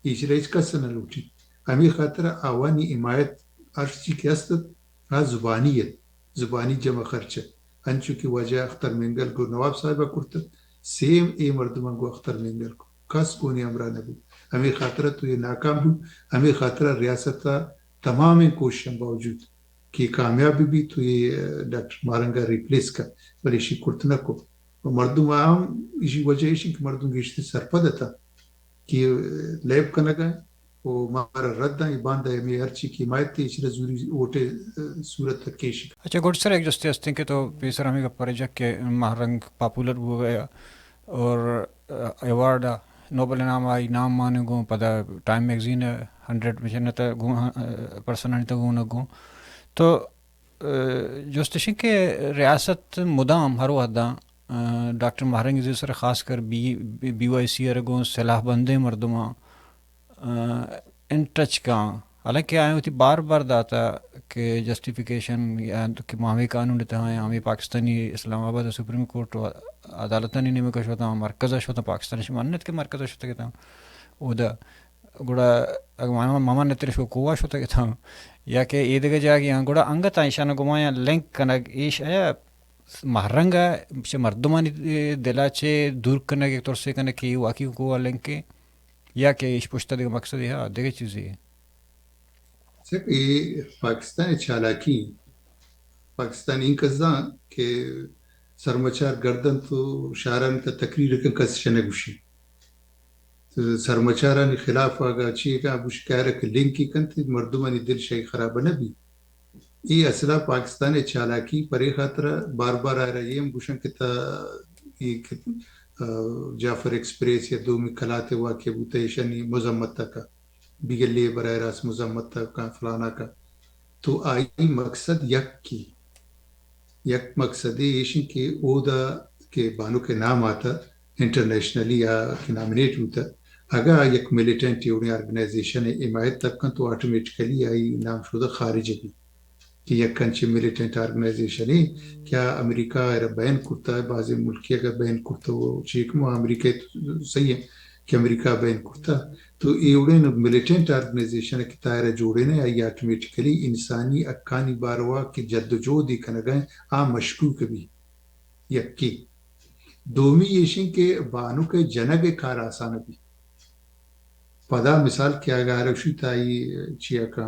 ایشرا ہچ کس نہ لوٹی۔ ہمے خاطر ءَ آوانی حمایت ہر چی کہ است ات، آ زبانی ات، زبانی جمع خرچ ات۔ انچو کہ واجہ اختر مینگل گوں نواب صاحب ءَ کرت ات، سیم اے مردماں گوں اختر مینگل کو۔ کس گونی ہمراہ نہ بوت۔ ہمے خاطر ءَ تو اے ناکام بوت۔ ہمے خاطر ءَ ریاست ءِ تمامیں کوششاں باوجود کہ کامیاب بہ بیت تو اے، آ، ڈاکٹر ماہرنگ ءَ ریپلیس کنت، بلے ایشی کرت نہ کت۔ و مردم عام ایشی وجہ ایشی کہ مردم گیشتر سرپد اتاں کہ لیب کنگ ءَ و مارا رد ءَ، باندا ہمے ہرچی کہ حمایت تے ایشرا زوری ووٹ ءِ، آ، صورت ءَ کیش۔ اچھا، گڈ سر یک جستے ہستیں کہ تو پیسر ہمے گپ ءَ جک کہ ماہرنگ پاپولر بوگ ءَ اور، آ، ایوارڈ ءَ نوبل انعام ءَ آئی نام مان گوں، پدا ٹائم میگزین ءَ ہنڈریڈ مشن ءَ گوں، آ، پرسنانی تہ گوں نہ گوں۔ تو، آ، جست اش انت کہ ریاست مدام ہر وھداں، آ، ڈاکٹر ماہرنگ زی سر خاص کر بی، بی، بی وائی سی ءَ گوں سلاہ بندیں مردماں، آ، ان ٹچ کاں۔ حالانکہ آیاں وتی بار بار داتا کہ جسٹیفیکیشن یا کہ ما ہمے قانون ءِ تہا ایں، ہمے پاکستانی اسلام آباد ءِ سپریم کورٹ و عدالتانی نیمگ ءَ شتاں، مرکز ءَ شتاں، پاکستان ءَ شما انت کہ مرکز ءَ شتگ اتاں۔ اودا گڑا اگاں ما، ما، ما نتر شو کووا شتگ اتاں یا کہ اے دگہ جاگے آں، گڑا انگت ایشان گمایاں لنک کنگ ایش آیا ماہرنگ ءَ چہ مردمانی دل ءَ چہ دور کنگ، یک ترسے کنگ کہ اے واقعی کووا لنک ایں یا کہ ایش پشت ءَ دگہ مقصدے ہا، دگہ چیزے؟ سک اے پاکستان ءِ چالاکی ایں۔ پاکستان ایں کزاں کہ سرمچار گردنت و شہرانی تہ تقریر کن، کس شہ نہ گوشی۔ سرمچارانی خلاف اگاں چی کہ گوش کارہ کہ لنکی کنت، مردمانی دل شہ اے خراب نہ بی۔ اے اصلا پاکستان ءِ چالاکی، پرے خاطر ءَ بار بار آئرا اے ہم گوشن کہ تا اے کہ، آ، جعفر ایکسپریس یا دومی کلات ءِ واقعہ بوتا، ایشانی مذمت تکا، بی ایل اے براہ راست مذمت تکا، فلانا کا۔ تو آئی مقصد یک کی، یک مقصدے ایش انت کہ اودا کہ بانک ءِ نام آتا انٹرنیشنلی آ کہ نامینیٹ بوتا، اگاں یک ملیٹنٹ یا اوڑیں آرگنائزیشن ءِ حمایت تب کنت تو آٹومیٹیکلی آئی نام شودہ خارج بی کہ یک انچیں ملیٹنٹ آرگنائزیشنے کہ آ امریکہ ءَ را بین کرتا، بازیں ملکی اگاں بین کرتا و چیک مو امریکہ تو صحیح ہے کہ امریکہ بین کرتا، تو اے وڑیں ملیٹنٹ آرگنائزیشن کہ تائرہ جوڑینے، آئی آٹومیٹیکلی انسانی حقانی باروا کہ جد و جہدی کنگا ہیں، آ مشکوک بی۔ یکی۔ دومی ایشیں کہ بانک ءِ جنگ ءِ کار آسان بی۔ پدا مثال کہ اگاں ہر شی تائی چیا کن،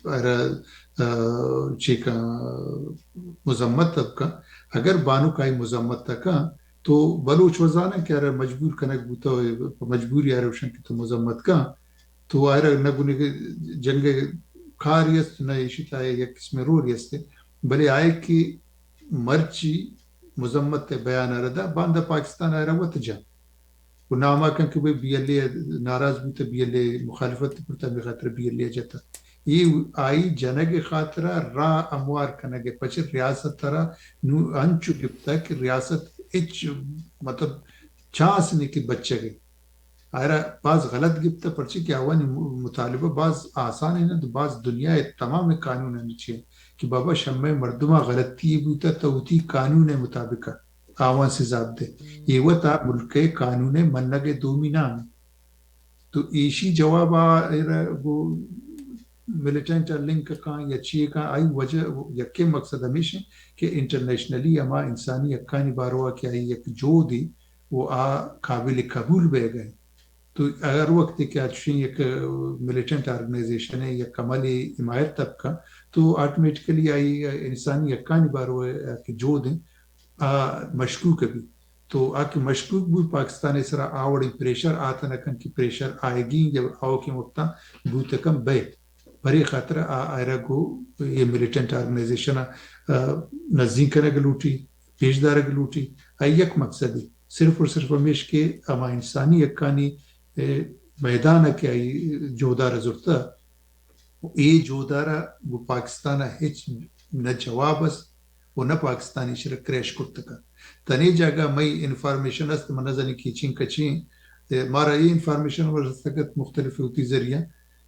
ہر، آ، چی کن، مذمت تب کن، اگر بانک آئی مذمت تکن، تو بلوچ وزانن کہ ہر مجبور کنگ بوتا، مجبوری ہر روشن کہ تو مذمت کن، تو آئرا نہ گنے کہ جنگ ءِ کاری است، نہ ایشی تا یک قسم رولی است، بلے آئے کہ مرچی مذمت ءِ بیان ءَ را دا، باندا پاکستان آئرا وت جن۔ و ناما کن کہ بھئی بی ایل اے ناراض بوتا، بی ایل اے مخالفت کرتا، ہمے خاطر بی ایل اے جتا۔ اے آئی جنگ ءِ خاطر ءَ راہ ہموار کنگ ءِ پچ ریاست ءَ را نو انچو گپتا کہ ریاست ہچ مطلب چانس نہیں کہ بچگ ءِ۔ آئرا باز غلط گپتہ، پرچے کہ آوانی م-، مطالبہ باز آسان انت، باز دنیا ءِ تمام قانون انت چی کہ بابا شمئے مردماں غلطی بوتہ تو وتی قانون ءِ مطابق آوان سزا بدے۔ اے وت آ ملک ءِ قانون ءِ منگ ءِ دومی نام انت۔ تو ایشی جواب آئرا گو ملیٹنٹ ءَ لنک کاں یا چی کاں، آئی وجہ یکیں مقصد ہمیش انت کہ انٹرنیشنلی ہما انسانی حقانی باروا کہ آئی یک جہدے و آ قابل قبول بیگ ءَ انت۔ تو ہر وقت کہ آ چوشیں یک ملیٹنٹ آرگنائزیشن ءِ یک عملے حمایت تب کن تو آٹومیٹیکلی آئی انسانی حقانی باروا کہ جہد انت آ مشکوک بی۔ تو آ کہ مشکوک بو پاکستان ءِ سرا آ وڑیں پریشر آتہ نہ کن کہ پریشر آئیگی یا آوکیں وقتاں بوت کن بئے۔ پرے خاطر آ آئرا گو اے ملیٹنٹ آرگنائزیشن ءَ، آ، نزیک کنگ لوٹی، پیش دارگ لوٹی۔ آئی یک مقصدے، صرف اور صرف ہمیش کہ ہما انسانی حقانی، اے، میدان ءَ کہ آئی جہد ءَ را زرتہ، اے جہد ءَ را گو پاکستان ءَ ہچ نہ جواب است و نہ پاکستان ایشی را کریش کرتگ۔ تنے جاگہ مئی انفارمیشن است، من نزانی کیچیں کچیں، اے، مارا اے انفارمیشن ہم رستگ ات مختلف وتی ذریعہ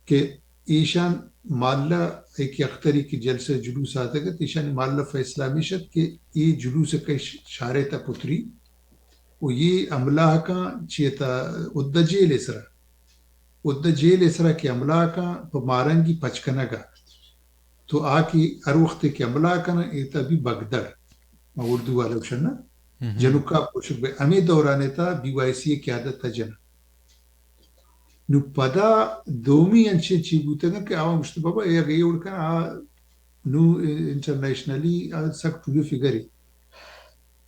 کہ ایشان ماللہ ایک اختری کہ جلسہ جلوس آتگ ات، ایشانی ماللہ فیصلہ ہمیش ات کہ اے جلوس ءَ کئی شارے تا پتری و اے حملہ کاں چی تا ادہ جیل ءِ سرا۔ ادہ جیل ءِ سرا کہ حملہ کاں پہ مارنگی پچ کنگ ءَ۔ تو آ کہ ہر وخت کہ حملہ کناں، اے تا بی بگدڑ۔ ما اردو والا گوشن نا، جنوکا پوشک بے۔ ہمے دوران ءِ تا بی وائی سی ءِ قیادت ءَ جن۔ نو پدا دومی انچیں چی بوتگ کہ آواں گوشت، بابا، اے اگہ اے وڑ کن، آ نو انٹرنیشنلی آ سک ٹوئے فگرے۔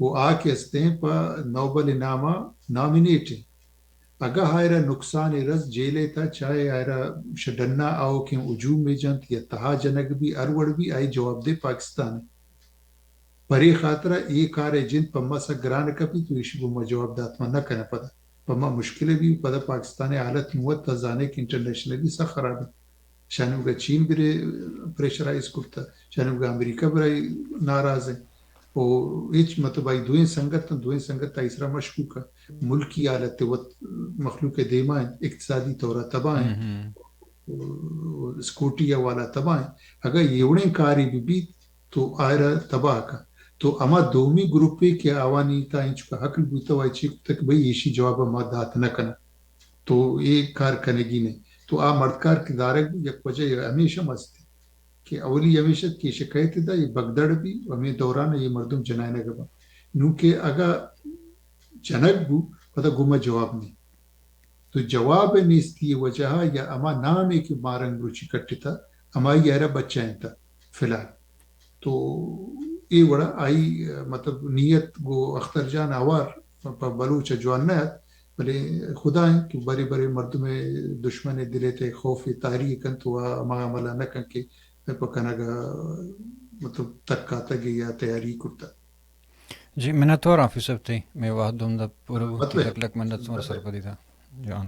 و آ کہ استیں پہ نوبل انعام ءَ نامینیٹ انت۔ اگہ آئرا نقصان رس جیل ءِ تا، چاہے آئرا شہ ڈنا آؤکیں ہجوم ءَ جنت یا تہا جنگ بی، ہر وڑ بی، آئی جواب دے پاکستان انت۔ پرے خاطر ءَ اے کار ءِ جند پہ ما سک گران کپیت و ایشی گوں ما جواب دات ما نہ کناں پدا۔ پہ ما مشکل بی، پدا پاکستان ءِ حالت نوں وت تا زانے کہ انٹرنیشنلی سک خراب انت۔ شانی وگا چین برے پریشرائز کرتا، شانی وگا امریکہ برے ناراض انت۔ و ہچ مطلب آئی دوئیں سنگت انت، دوئیں سنگت آئی سرا مشکوک انت۔ ملکی حالت وت مخلوق ءِ دیما انت، اقتصادی طور ءَ تباہ انت، سیکورٹی حوالہ تباہ انت۔ اگہ اے وڑیں کارے بہ بیت تو آئرا تباہ کن۔ تو ہما دومی گروپے کہ آوانی تا انچکا حق بوتا و چی کتا کہ بھئی ایشی جواب ما دات نہ کناں۔ تو اے کار کنگی نہ۔ تو آ مردکار کہ دارگ بو، یک وجہ ہمیش ہم است کہ اولی ہمیش ات کہ شکایت دا یہ بگدڑ بی و ہمیں دوران یہ مردم جنائنگ با۔ نوں کہ اگا جنگ بو، پدا گوما جواب نہیں۔ تو جواب نیستی وجہ یا ہما نامے کہ مارنگ روچی کٹتا، ہمائی ایرا بچائینتا فی الحال۔ تو اے وڑا آئی، مطلب، نیت گو اختر جان آوار پہ بلوچ جوان نہ ات، بلے خدا انت کہ برے برے مردم دشمن دل تے خوف تاری کنت و ہما عملہ نہ کن کہ پہ کنگ ءَ مطلب تکاتگ یا تیاری کرتگ۔ جی، منتوار آں حفیظ صاحب تئی، مئے وہد ہمدا پورا بوت۔ لک لک منت شمئے سرپدی ءَ۔ جان۔